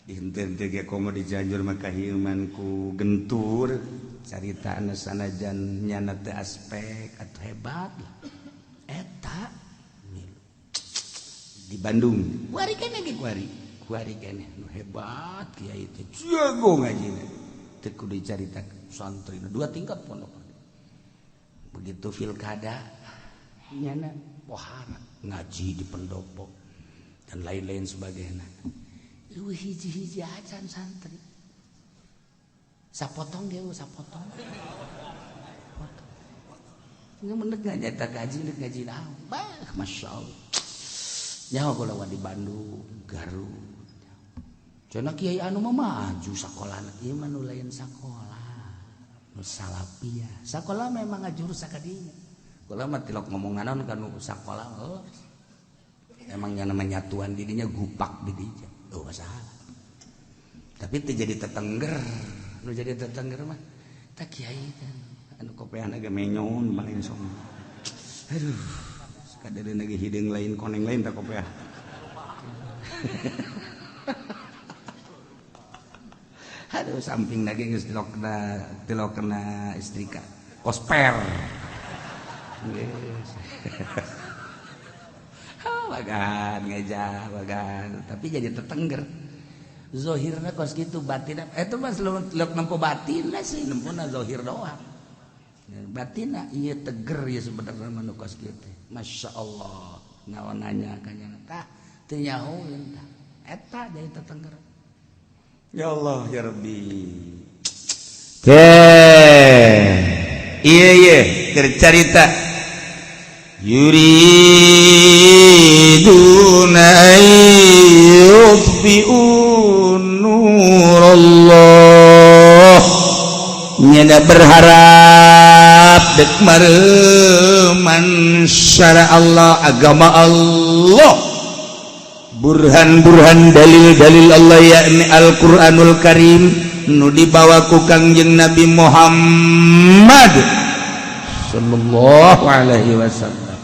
Dihenteu teh ge komo di Cianjur mah kahieuman ku gentur caritana sanajan nyana teh aspek atuh hebat lah. Eta di Bandung kuari keneh ge kuari keneh nu hebat kiai teh jago ngajina teu kudu dicaritakeun santri dua tingkat pondok begitu pilkada nyana pohara ngaji di pendopo dan lain-lain sebagainya. Eueuh hiji-hiji acan santri sapotong ge sapotong. Ini mendek nyata gaji ndek ngaji naon. Bah, masyaallah. Nyaho kula di Bandung, Garut. Cenah kiai anu mah maju sakolana, ieu mah nu lain sakola. Nu salafiyah. Sakola memang ngajurus sakadinya. Kula mah tilok ngomong naon ka nu sakola. Oh. Emang nya namanya nyatuan didinya gupak didinya. Oh, masalah. Tapi teu jadi tetengger. Nu jadi tetengger mah tah kiai kan. Anu kopean agak menyon paling song. Aduh, sakadeureuh ge hideung lain koneng lain tak kopeah. Aduh, samping lagi geus tilokna istrika. Kosper. Geus. Bagan ngejah, bagan, tapi jadi tetengger. Zohirna kos kitu batinna eta mah leup nempo batinna sih, nempona zohir doang. Batinna ieu teger ieu sebenarnya mah nu kos kieu teh. Masya Allah, naon nanya ka nya tah teu nyahoeun tah. Eta jadi tetengger. Ya Allah ya Rabbi. Teh. Ieu ye keur carita yuriduna an yutfi'u nurallah. Nyana berharap Sebab dek mareman syara Allah, agama Allah, burhan-burhan, dalil-dalil Allah, yakni Al-Qur'anul Karim nu dibawa ku Kangjeng Nabi Muhammad sallallahu alaihi wasallam,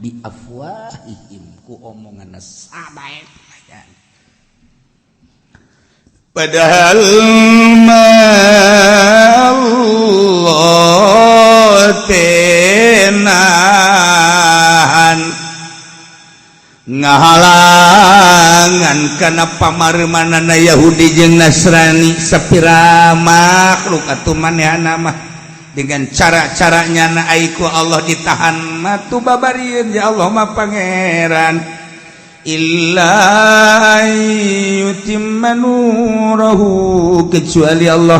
bi afwahihim, ku omongan sabae. Padahal Allah tenahan ngahalangan karena pamarmanana Yahudi jeung Nasrani. Sapira makhluk atuh manehna mah dengan cara-caranya na aiku Allah ditahan matu babarieun. Ya Allah mah Pangeran, illa yutimma nurahu, kecuali Allah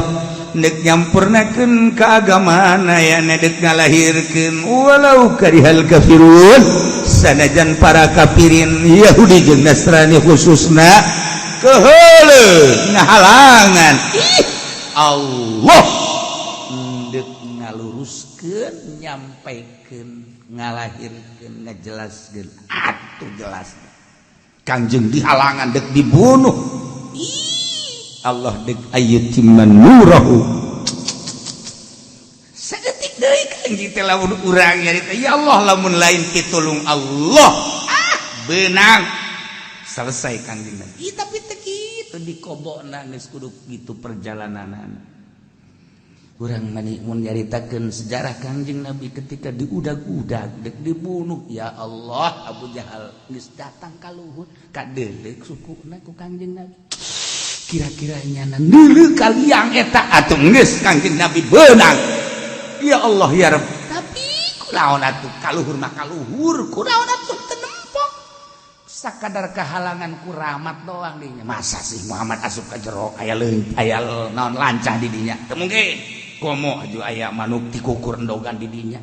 nek nyampurnakeun keagamaan aya dek ngalahirkeun, walau karihal kafirun, sanajan para kafirin Yahudi jeung Nasrani khususna keheule ngahalangan. Ih, Allah ndek ngaluruskeun, nyampaikeun, ngalahirkeun, ngajelaskeun atuh jelas. Kangjeng dihalangan, dek dibunuh. Ih, Allah dek ayyutimma nurahu. Sadetik deui Kangjeng teh lamun urang nyarita, ya Allah, lamun lain pitulung Allah, ah, beunang selesai Kangjeng Nabi. Ih, tapi teu kitu dikobokna, geus kudu kitu perjalananana. Urang mani mun nyaritakeun sejarah Kangjeng Nabi ketika diudag-udag dek dibunuh, ya Allah, Abu Jahal geus datang ka luhur, kadeuleu sukuna ku Kangjeng Nabi. Kira-kira nyana neuleu kaliang eta atuh geus Kangjeng Nabi beunang. Ya Allah, ya Rabb, tapi kunaon atuh, kaluhur mah kaluhur, kunaon atuh teu nempok, sakadar kehalangan ku rahmat doang dinya. Masa sih Muhammad asup ka jero aya leung, aya naon lancah di dinya? Teu mungkin. Komo aju aya manuk tikukur endogan di dinya,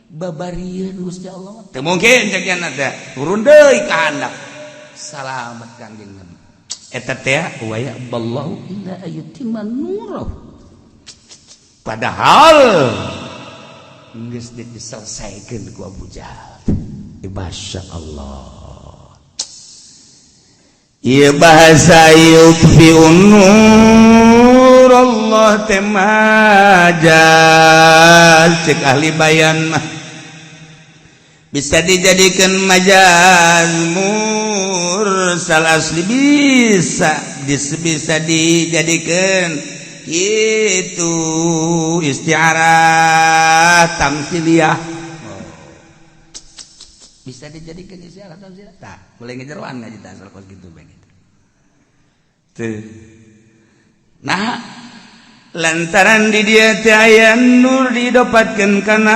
babarieun Gusti Allah. Teu mungkin cek nya teh. Turun deui ka handap, salamet Kangjeng Nabi. Eta teh wa ya'ballahu illa ayyutimma nurahu, padahal geus diselesaikeun ku Abu Jahal. Masya Allah. Ieu bahasa yutfi'un nur Allah teh majaz. Cek ahli bayan mah bisa dijadikan majaz mursal asli, bisa bisa dijadikan itu istiarah tamsiliyah, bisa dijadikan istiarah tamsiliyah. Tah, boleh ngejeroan ngaji tah asal kos gitu begitu tuh. Nah, lantaran di dia teh aya nur didapatkeun kana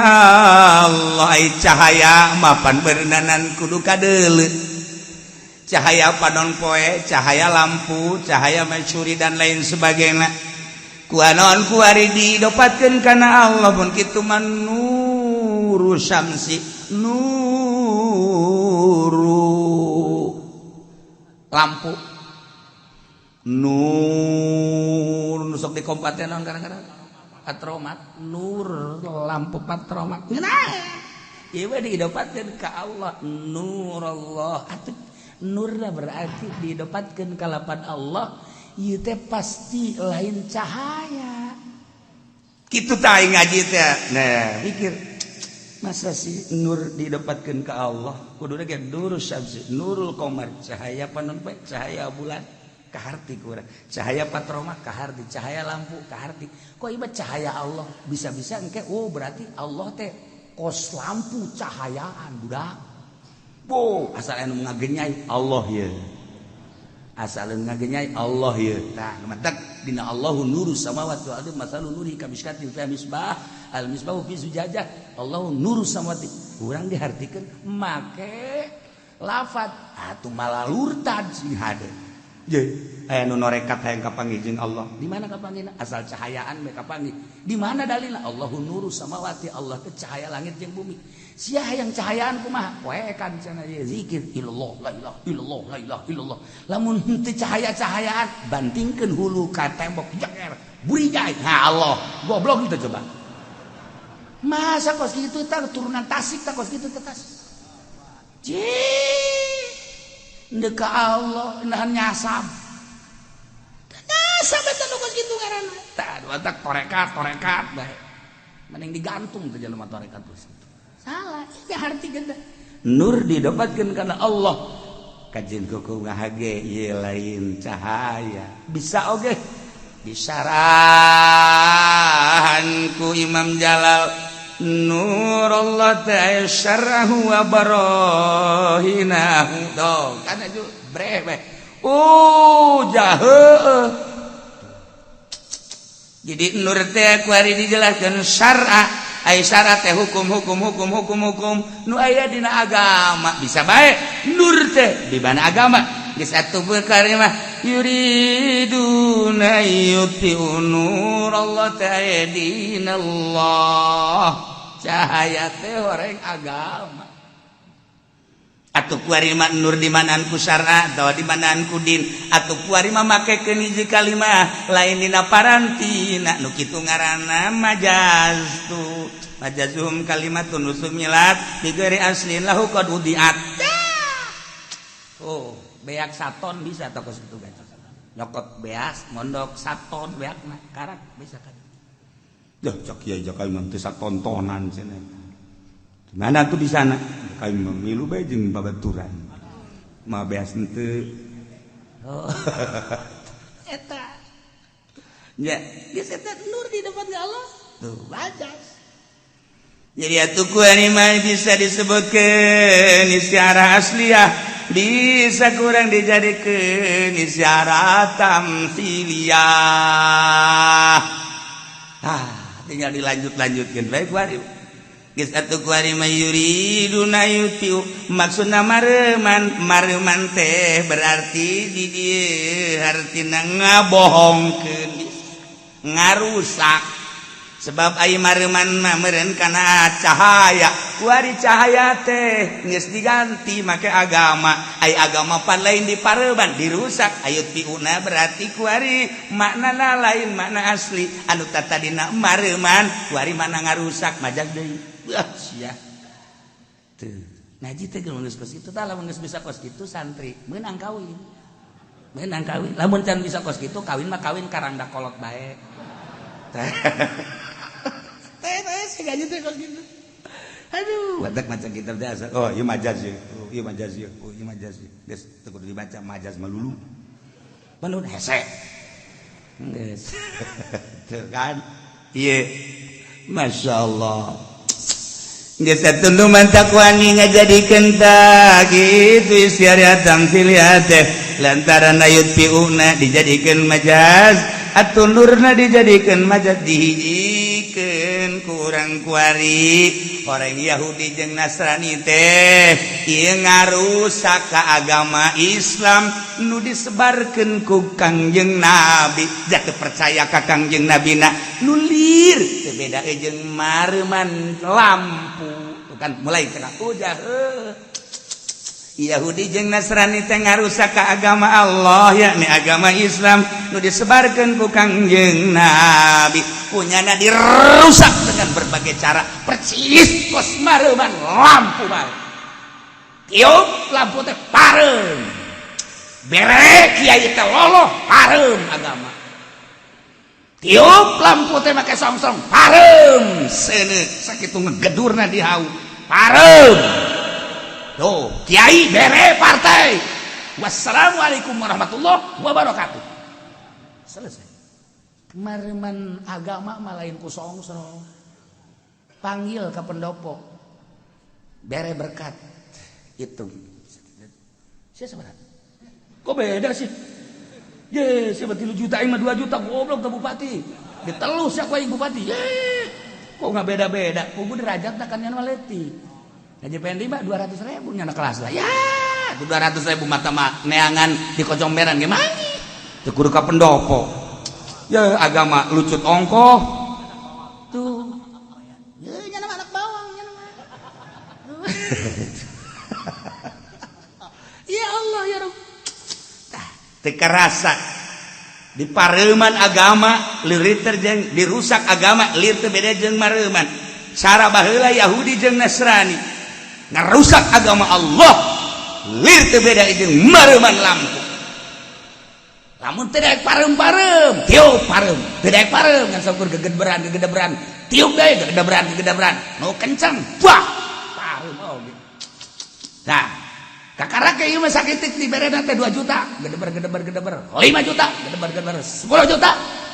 Allah. Ai cahaya mapan beureunanan kudu kadeuleu, cahaya panon poe, cahaya lampu, cahaya mencuri dan lain sebagainya. Kuanon kuari didapatkeun kana Allah pun kitu mah nuru syamsi, nuru lampu, nur nu sok dikompaten naon kadang-kadang, patromat, nur lampu patromat. Ngeunah ieu mah didapatkeun ka Allah, nur Allah atuh. Nurna berarti didapatkeun ka lapan Allah. Ieu teh pasti lain cahaya kitu tah ngaji teh. Nah, mikir, masa sih nur didapatkeun ka Allah? Kuduna ge nurul syamsi, nurul qamar, cahaya panon poe, cahaya bulan kaharti kurang, cahaya patroma kaharti, cahaya lampu kaharti. Kok ieu cahaya Allah bisa-bisa engke, oh, berarti Allah teh kos lampu cahayaan budak. Bo asal anu ngagenyai Allah ya, asal anu ngagenyai Allah ya. Tah, matak dina Allahu nuru samawati wal ardi masalu nuri kamishkatin fiha misbah al misbahu fi zujajah Allahu nuru samawati. Urang dihartikeun make lafat atuh malah lurtad sing hade. Aya nu norekat hayang kapanggih jeung Allah. Di mana kapanggihna? Asal cahayaan we kapanggih. Di mana dalilna? Allahu nuru samawati, Allah teh cahaya langit jeung bumi. Sia hayang cahayaan kumaha? Poekan cenah ieu zikir illallah, la ilaha illallah, la ilaha illallah. Lamun henteu cahaya-cahayaan, bantingkeun hulu ka tembok jeger. Burijai. Ha Allah, goblok itu coba. Masa kos gitu tah turunan Tasik tah kos gitu teh tas. Cih. Ndek ka Allah nahan nyasab. Nyasab eta nu kos kitu ngaranna. Tah dua torekat torekat bae. Mending digantung teh jelema torekat terus. Salah, ieu arti gede. Nur didapatkan karena Allah. Kajeun kuku ngahage ieu lain cahaya. Bisa oge disarahan ku Imam Jalal nur Allah ta'ala syarahu wa barahinahu. Tuh kan aju breh bae. Oh jahe. Jadi nur teh ku ari dijelaskeun syar'a, ai syara teh hukum hukum hukum hukum hukum nu aya dina agama. Bisa bae nur teh di mana agama geus atuh perkara mah yuriduna yutfi'u nur Allah ta'ala dinallah, cahaya teh horeng agama. Atuh kuari mah nur di manaan ku syara atawa di manaan ku din, atuh kuari mah makekeun hiji kalimah lain dina parantina nu kitu ngaranna majaz tu. Majazum kalimatun usumilat bighairi aslin lahu qad wudiat. Oh, beak saton bisa toko situ gaji. Nyokot beas, mondok saton beakna karak bisa kan. Dah cak kiai jaka imam teh satontonan cenah. Mana tuh di sana? Kami memilu bae jeung babaturan. Ma beas henteu. Oh. Eta. Ya, geus eta nur di depan Allah. Tuh, majaz. Jadi atuh ku mah bisa disebutkeun istiarah asliyah, bisa kurang dijadikeun istiarah tamsiliyah. Ah, tinggal dilanjut-lanjutkeun bae ku ari. Geus atuh ku ari mah yuriduna yutiu maksudna mareman, mareman teh berarti di dieu hartina ngabohongkeun, ngarusak. Sebab ai mareman mah meureun kana cahaya, kuari cahaya teh geus diganti make agama, ai agama pan lain dipareban, dirusak. Ayo tiuna berarti kuari maknana lain makna asli anu tatadina mareman, kuari mana ngarusak, majaz deui. Wah sia tuh ngaji teh geus kos kitu tah. Lamun geus bisa kos kitu santri meunang kawin, meunang kawin. Lamun can bisa kos kitu kawin mah kawin karangda kolot bae. Teh teh si gaji teh kos kitu. Aduh, batak maca kitab teh asa, oh ieu majaz ieu, oh ieu majaz ieu, oh ieu majaz ieu. Geus teu kudu dibaca majaz melulu. Balun hese. Geus. Tuh kan. Ieu Masya Allah. Geus atuh mantak wani ngajadikeun tah kitu istiarah tamsiliyah teh lantaran ayutfiuna dijadikeun majaz atuh nurna dijadikeun majaz, dihijikeun kurang kuari orang Yahudi jeung Nasrani teh ieu ngarusak ka agama Islam nu disebarkeun ku Kangjeng Nabi. Jatuh percaya ka Kangjeng Nabi na nulir teu beda jeung mareman lampu. Tuh kan mulai cenah ujah Yahudi jeung Nasrani teh ngarusak ka agama Allah, yakni agama Islam nu disebarkeun ku Kangjeng Nabi, punyana dirusak dengan berbagai cara persis kos mareuman lampu bae. Tiup lampu teh pareum, bere kiai teh loloh pareum agama. Tiup lampu teh make songsong pareum, seuneu sakitu ngegedurna di hau pareum. Tuh, kiai bere partai. Wassalamualaikum warahmatullahi wabarakatuh. Selesai. Mareman agama mah lain ku songsong. Panggil ke pendopo. Bere berkat. Hitung. Sia seberapa? Kok beda sih? Ye, siapa 3 juta aing mah 2 juta, goblok ke bupati. Ditelus ya ku aing bupati. Ye. Kok nggak beda-beda? Kudu derajat kan nya leutik. Haji Pendi mah 200 ribu nyana kelas lah. Ya, 200 ribu mata mah neangan di kocomberan gimana? Teu kudu ka pendopo. Ya agama lucut ongkoh. Tuh. Ya nyana mah anak bawang nyana mah. Ya Allah ya Rabb. Tah, teu karasa di pareuman agama lieur teh jeung dirusak agama, lieur teh beda jeung mareuman. Cara baheula Yahudi jeung Nasrani ngarusak agama Allah lir teu beda jeung mareuman lampu. Lamun teu daek pareum-pareum, tiup pareum. Teu daek pareum ngan saukur gegedberan gegedebran. Tiup deui gegedebran gegedebran. Nu kenceng, wah, pareum oge. Nah, kakara ke ieu mah sakitik diberena teh 2 juta, gedeber gedeber gedeber, 5 juta, gedeber gedeber, 10 juta,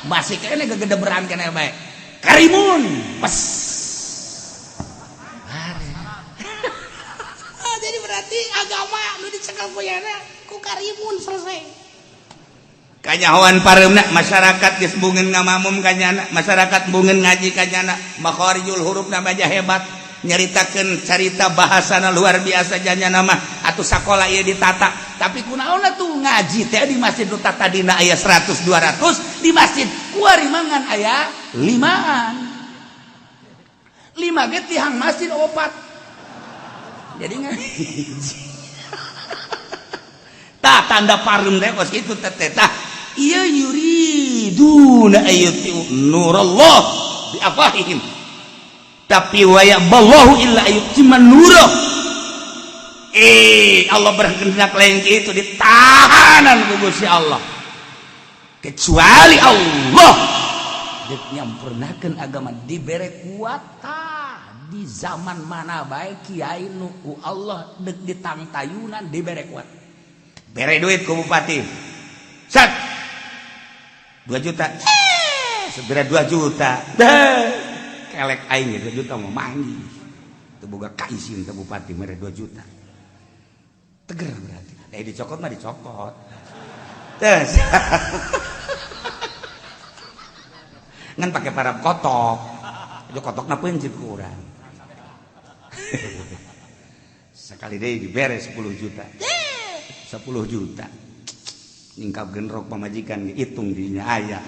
masih kene gegedeberan kene bae. Karimun, pas. Jadi berarti agama nu dicekel ku ku karimun selesai. Kanyahoan pareumna masyarakat geus bungeun ngamamum kanyana, masyarakat bungeun ngaji kanyana, makharijul hurufna aja hebat, nyaritakeun carita bahasana luar biasa janyana mah atuh sakola ieu ditata. Tapi kunaon atuh ngaji teh di masjid nu tadina aya 100 200, di masjid kuari mangan aya 5-an. 5 ge tihang masjid opat. Jadi ngaji. Tah tanda pareum teh kos kitu teh tah. Ieu yuriduna ayyutiu nurallah bi afwahihim. Tapi wa ya'ballahu illa ayyutimma nurah. Allah berkehendak lain itu ditahanan ku Gusti Allah. Kecuali Allah deuk nyampurnakeun agama dibere kuat tah di zaman mana bae kiai nu ku Allah deuk ditangtayunan dibere kuat. Bere duit ku bupati. Sat. 2 juta. Segera 2 juta. Kelek aing 2 juta mau manggih. Teu boga kaisin ka bupati mere 2 juta. Teger berarti. Da dicokot mah dicokot. Terus. Ngan pake parab kotok. Itu kotokna pencit ku urang. Sekali deui dibere 10 juta. 10 juta. Nyingkap genrok pamajikan dihitung dinya aya.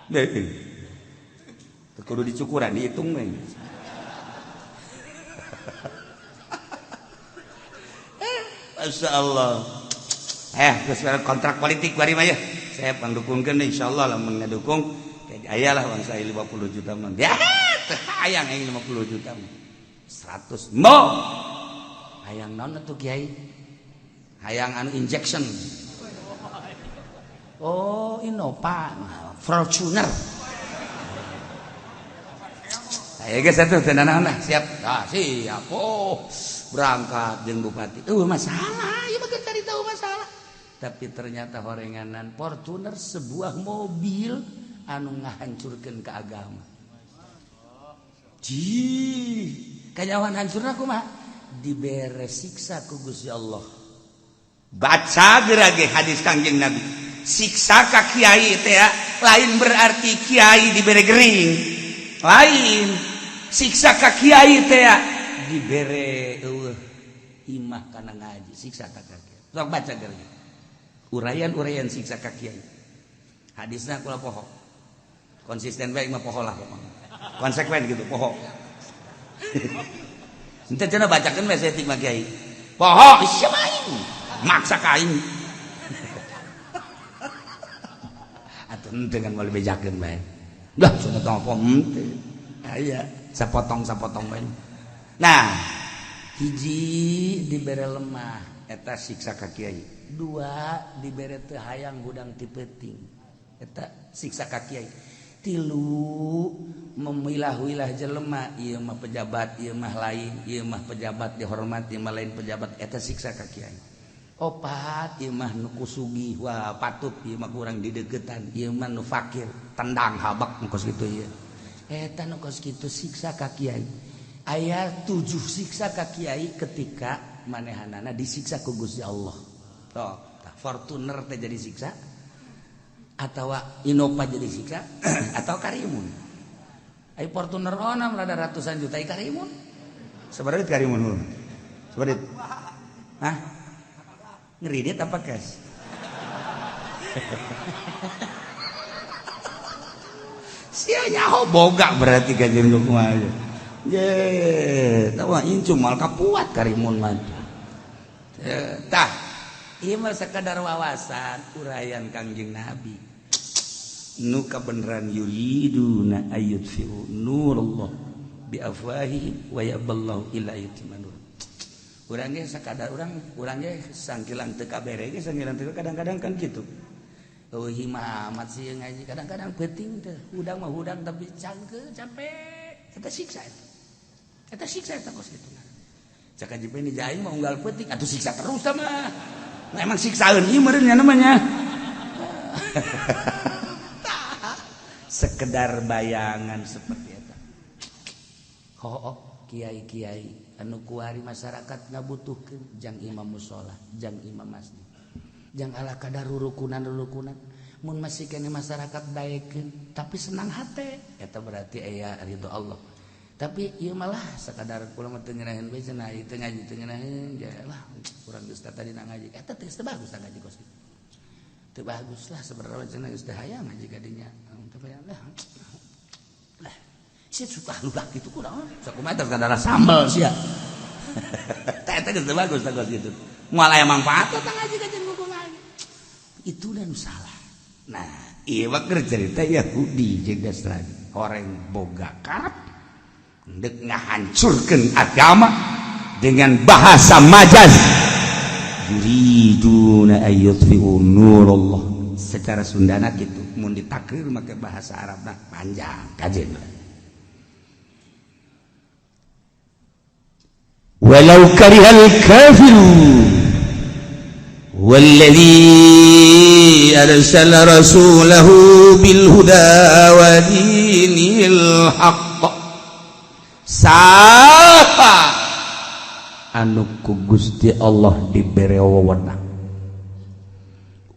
Deh. Teu kudu dicukuran dihitung we. Masya Allah. Terus kontrak politik bari mah ya. Saya pandukungkeun insyaallah lamun ngadukung aya lah uang saya 50 juta mah. Ya, teu hayang aing 50 juta mah. 100 mo. Hayang naon atuh kiai? Hayang anu injection. Oh, Innova, Fortuner. Ayo geus atuh teu nanaon lah, siap. Ah, siap. Oh, berangkat jeung bupati. Masalah, ieu mah cari tahu masalah. Tapi ternyata horenganan Fortuner sebuah mobil anu ngahancurkeun ka agama. Ji, kanyawan hancurna kumaha? Dibere siksa ku Gusti Allah. Baca gerage hadis Kangjeng Nabi. Siksa ka kiai teh ya, lain berarti kiai dibere gering. Lain. Siksa ka kiai teh ya, dibere eueuh imah kana ngaji, siksa ka kiai. Sok baca gerage. Uraian-uraian siksa ka kiai. Hadisna kula poho. Konsisten bae mah poho lah pokokna. Konsekuen gitu poho. Ente cenah bacakeun we saeutik mah kiai. Poho sia aing. Maksa ka aing. Atuh henteu kan moal bejakeun bae. Dah cenah tong apa henteu. Aya sapotong-sapotong bae. Nah, hiji dibere lemah eta siksa ka kiai. Dua dibere teu hayang hudang ti peuting. Eta siksa ka kiai. Tilu memilah-wilah jelema, ieu mah pejabat, ieu mah lain, ieu mah pejabat dihormat, ieu mah lain pejabat, eta siksa ka kiai. Opat ieu mah nu kusugih, wah patut ieu mah kurang dideukeutan, ieu mah nu fakir, tendang habak nu kos kitu ieu. Eta nu kos kitu siksa ka kiai. Aya 7 siksa ka kiai ketika manehanana disiksa ku Gusti Allah. Toh, Fortuner teh jadi siksa atau Innova jadi siksa atau Karimun. Ai Fortuner onam rada ratusan juta ai Karimun. Sabaraha Karimun? Sabaraha? Hah? Ngeridit apa cash? Sia nyaho boga berarti kanjeng kumaha. Ye, tahu incu mal kapuat Karimun mah. Tah, ieu mah sakadar wawasan uraian Kangjeng Nabi. Nu kabeneran yuriduna ayyutfi'u nurullah. bi afwahihim wa yaballahu illa yutimma nur. Urang ge sakadar urang, urang ge sangkilang teu kabere ge, sangkilang teu, kadang-kadang kan kitu. Eueuh, amat sih ngaji, kadang-kadang penting teh hudang mah hudang, tapi cangke capek, eta siksa, eta eta siksa, eta kos kitu. Cak Haji Peni aing mah unggal peuting atuh siksa terus sama. Nah, emang siksaeun ieu meureun nya namanya. Sekedar bayangan seperti eta. Oh, kiai-kiai anu kuari masyarakat ngabutuhkeun jang imam musola, jang imam masjid, jang ala kadar rurukunan-rurukunan, mun masih kene masyarakat daekeun tapi senang hate, eta berarti aya ridho Allah. Tapi ieu malah sakadar kula mah teu ngeunaheun we cenah, ieu teu ngaji teu ngeunaheun ya lah, urang geus tadi ngaji eta teh teu bagus ngaji kos kitu. Teu bagus lah sebenarnya cenah, geus teu hayang ngaji kadinya, tapi lah lah si suka lulah gitu kunaon, sakumaha teh kadara sambel sia. Teh eta geus teu bagus teh kos kitu, moal aya manfaat teh ngaji kajian buku lagi itu dan salah. Nah, ieu mah keur cerita Yahudi jeung Nasrani, horeng boga karep dek ngahancurkeun agama dengan bahasa majaz, yuriduna ayyutfi'u nurallah secara Sundana gitu. Mun ditakrir make bahasa Arab nah panjang kajen. Walau karihal kafirun والذي أرسل رسوله بالهدى ودين الحق. Siapa anu ku Gusti Allah dibere wewenang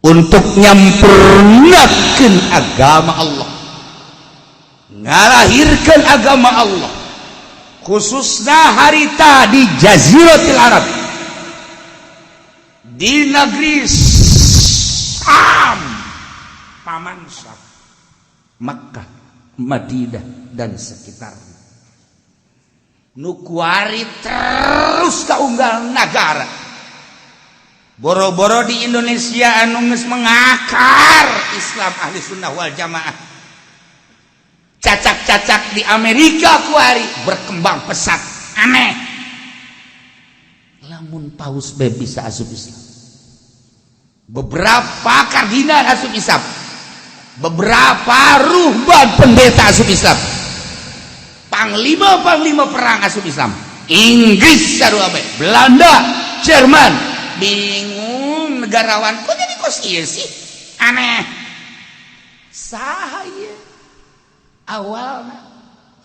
untuk nyampurnakeun agama Allah, ngalahirkeun agama Allah, khususnya harita di Jaziratil Arab, di negeri Sam, Paman Sam, Makkah, Madinah dan sekitarnya, nu kuari terus kaunggal nagara, boro-boro di Indonesia anu geus mengakar Islam Ahli Sunnah wal Jamaah, cacak-cacak di Amerika kuari berkembang pesat. Aneh lamun paus be bisa asup Islam, beberapa kardinal asup Islam, beberapa ruhban pendeta asup Islam, panglima-panglima perang asup Islam, Inggris sarua bae, Belanda, Jerman, bingung negarawan, kok jadi kos ieu sih, aneh. Saha ieu awalna?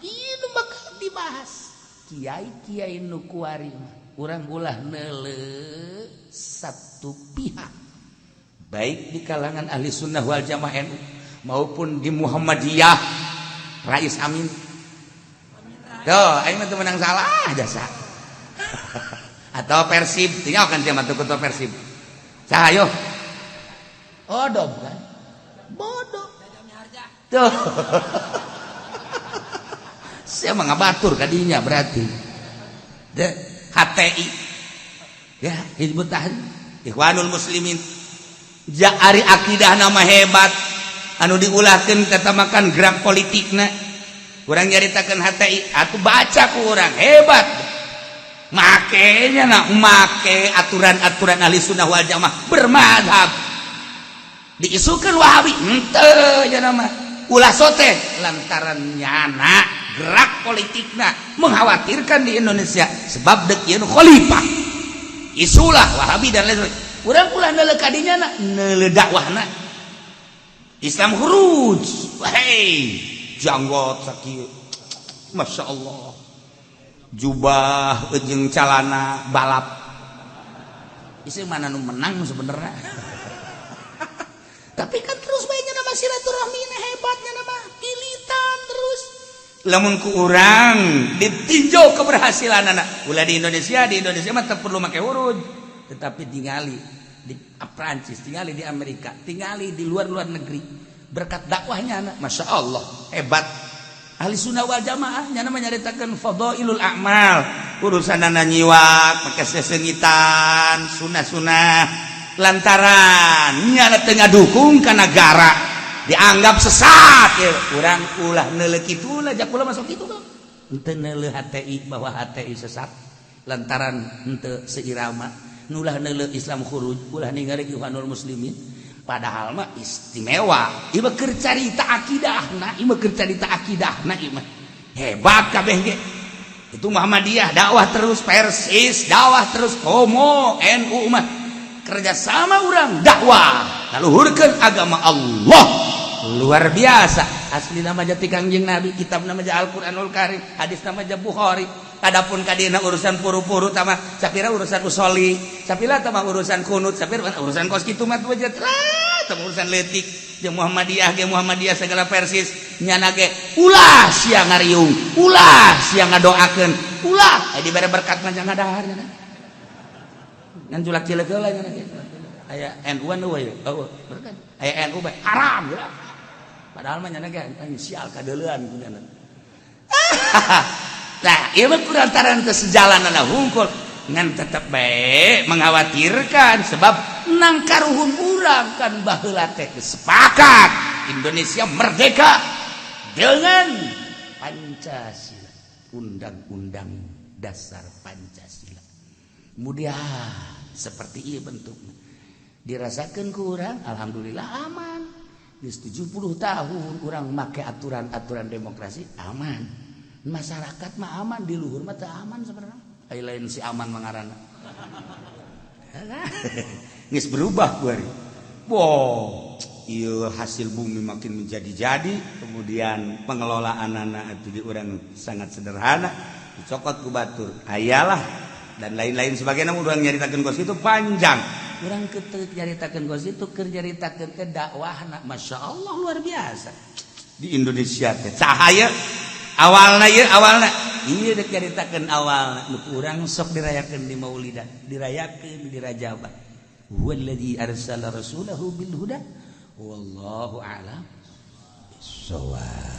Ieu nu bakal dibahas kiai-kiai nu kuari mah. Urang ulah neuleu satu pihak, baik di kalangan Ahli Sunnah wal Jamaah NU maupun di Muhammadiyah Rais Amin. Tuh, aing mah teu menang salah jasa. Atau Persib, tinggal kan dia mah ketua Persib. Saha yo? Oh, dom kan? Bodoh. Tuh. Saya mah ngabatur kadinya berarti. De, HTI. Ya, Hizbut Tahrir, Ikhwanul Muslimin. Ja ari akidah nama hebat anu diulahkeun tetamakan gerak politikna. Kurang nyaritakan HTI atau baca ku urang hebat, makanya nak make aturan-aturan Ahli Sunnah wal Jamaah bermadhab, diisukan Wahabi ente ya nama ulah sote, lantaran nyana gerak politikna mengkhawatirkan di Indonesia sebab dek ieu khalifah, isulah Wahabi dan lain sebagainya. Urang ulah neuleu kadinya na, neuleu dakwahna Islam khuruj. Hei, janggot sakieu, Masya Allah, jubah jeung calana balap, isi mana nu menang sebenarnya? Tapi kan terus baiknya nama silaturahmi hebatnya, nama ilitan terus. Lamun ku urang ditinjau keberhasilan anak ulah di Indonesia, di Indonesia mah teu perlu make huruf, tetapi tingali di Prancis, tingali di Amerika, tingali di luar-luar negeri, berkat dakwahnya anak, Masya Allah, hebat Ahli Sunnah wal Jamaah. Nyana menyaritakan fadailul a'mal, urusan nyiwak make sesengitan sunah-sunah, lantaran nyana teu ngadukung ka negara dianggap sesat ya. Urang ulah neuleuh kitu lah, jak kula masuk kitu. Henteu neuleuh HTI bahwa HTI sesat lantaran henteu seirama, ulah neuleuh Islam khuruj, ulah ningali Ikhwanul Muslimin. Padahal mah istimewa ieu mah, keur carita akidahna ieu mah, keur carita akidahna ieu mah hebat kabeh ge. Itu Muhammadiyah dakwah terus, Persis dakwah terus, komo NU mah kerjasama urang dakwah ngaluhurkeun agama Allah. Luar biasa, asli nama jati Kangjeng Nabi, kitab nama Al-Qur'anul Karim, hadis nama Bukhari. Adapun kadina urusan puru-puru tama sapira, urusan usoli sapira tama, urusan kunut sapira, urusan kos kitu mah tama, urusan letik jeung Muhammadiyah ge, Muhammadiyah segala Persis nyana ge ulah sia ngariung, ulah sia ngadoakeun, ulah dibere berkat mah jangan dahar nyana ngan julak cileuk heula nyana ge. Aya NU an eueuh, eueuh berkat aya NU bae haram ya. Padahal mah nyana ge sial kadeuleuan kunyana. Nah, ieu mah kulantaran teu sejalan hungkul, ngan tetep bae mengkhawatirkan sebab nang karuhun urang kan baheula teh sepakat Indonesia merdeka dengan Pancasila, Undang-Undang Dasar Pancasila. Kemudian seperti ini bentuknya dirasakan kurang, alhamdulillah aman di 70 tahun urang make aturan-aturan demokrasi, aman masyarakat mah, aman di luhur mah teu aman sebenarnya. Ai lain si aman mangarana geus berubah kuari. Wow, iya, hasil bumi makin menjadi-jadi, kemudian pengelolaan anak itu di urang sangat sederhana, dicokot ku batur ayalah dan lain-lain sebagainya. Urang nyaritakeun kos itu panjang, urang ketek nyaritakeun kos itu, keur nyaritakeun teh dakwahna Masya Allah luar biasa di Indonesia teh. Cahaya awalna ieu, awalna ieu dek nyaritakeun awalna nu urang sok dirayakeun di Maulidan, dirayakeun di Rajaban. Huwallazi arsala rasulahu bil huda, wallahu a'lam bissawab.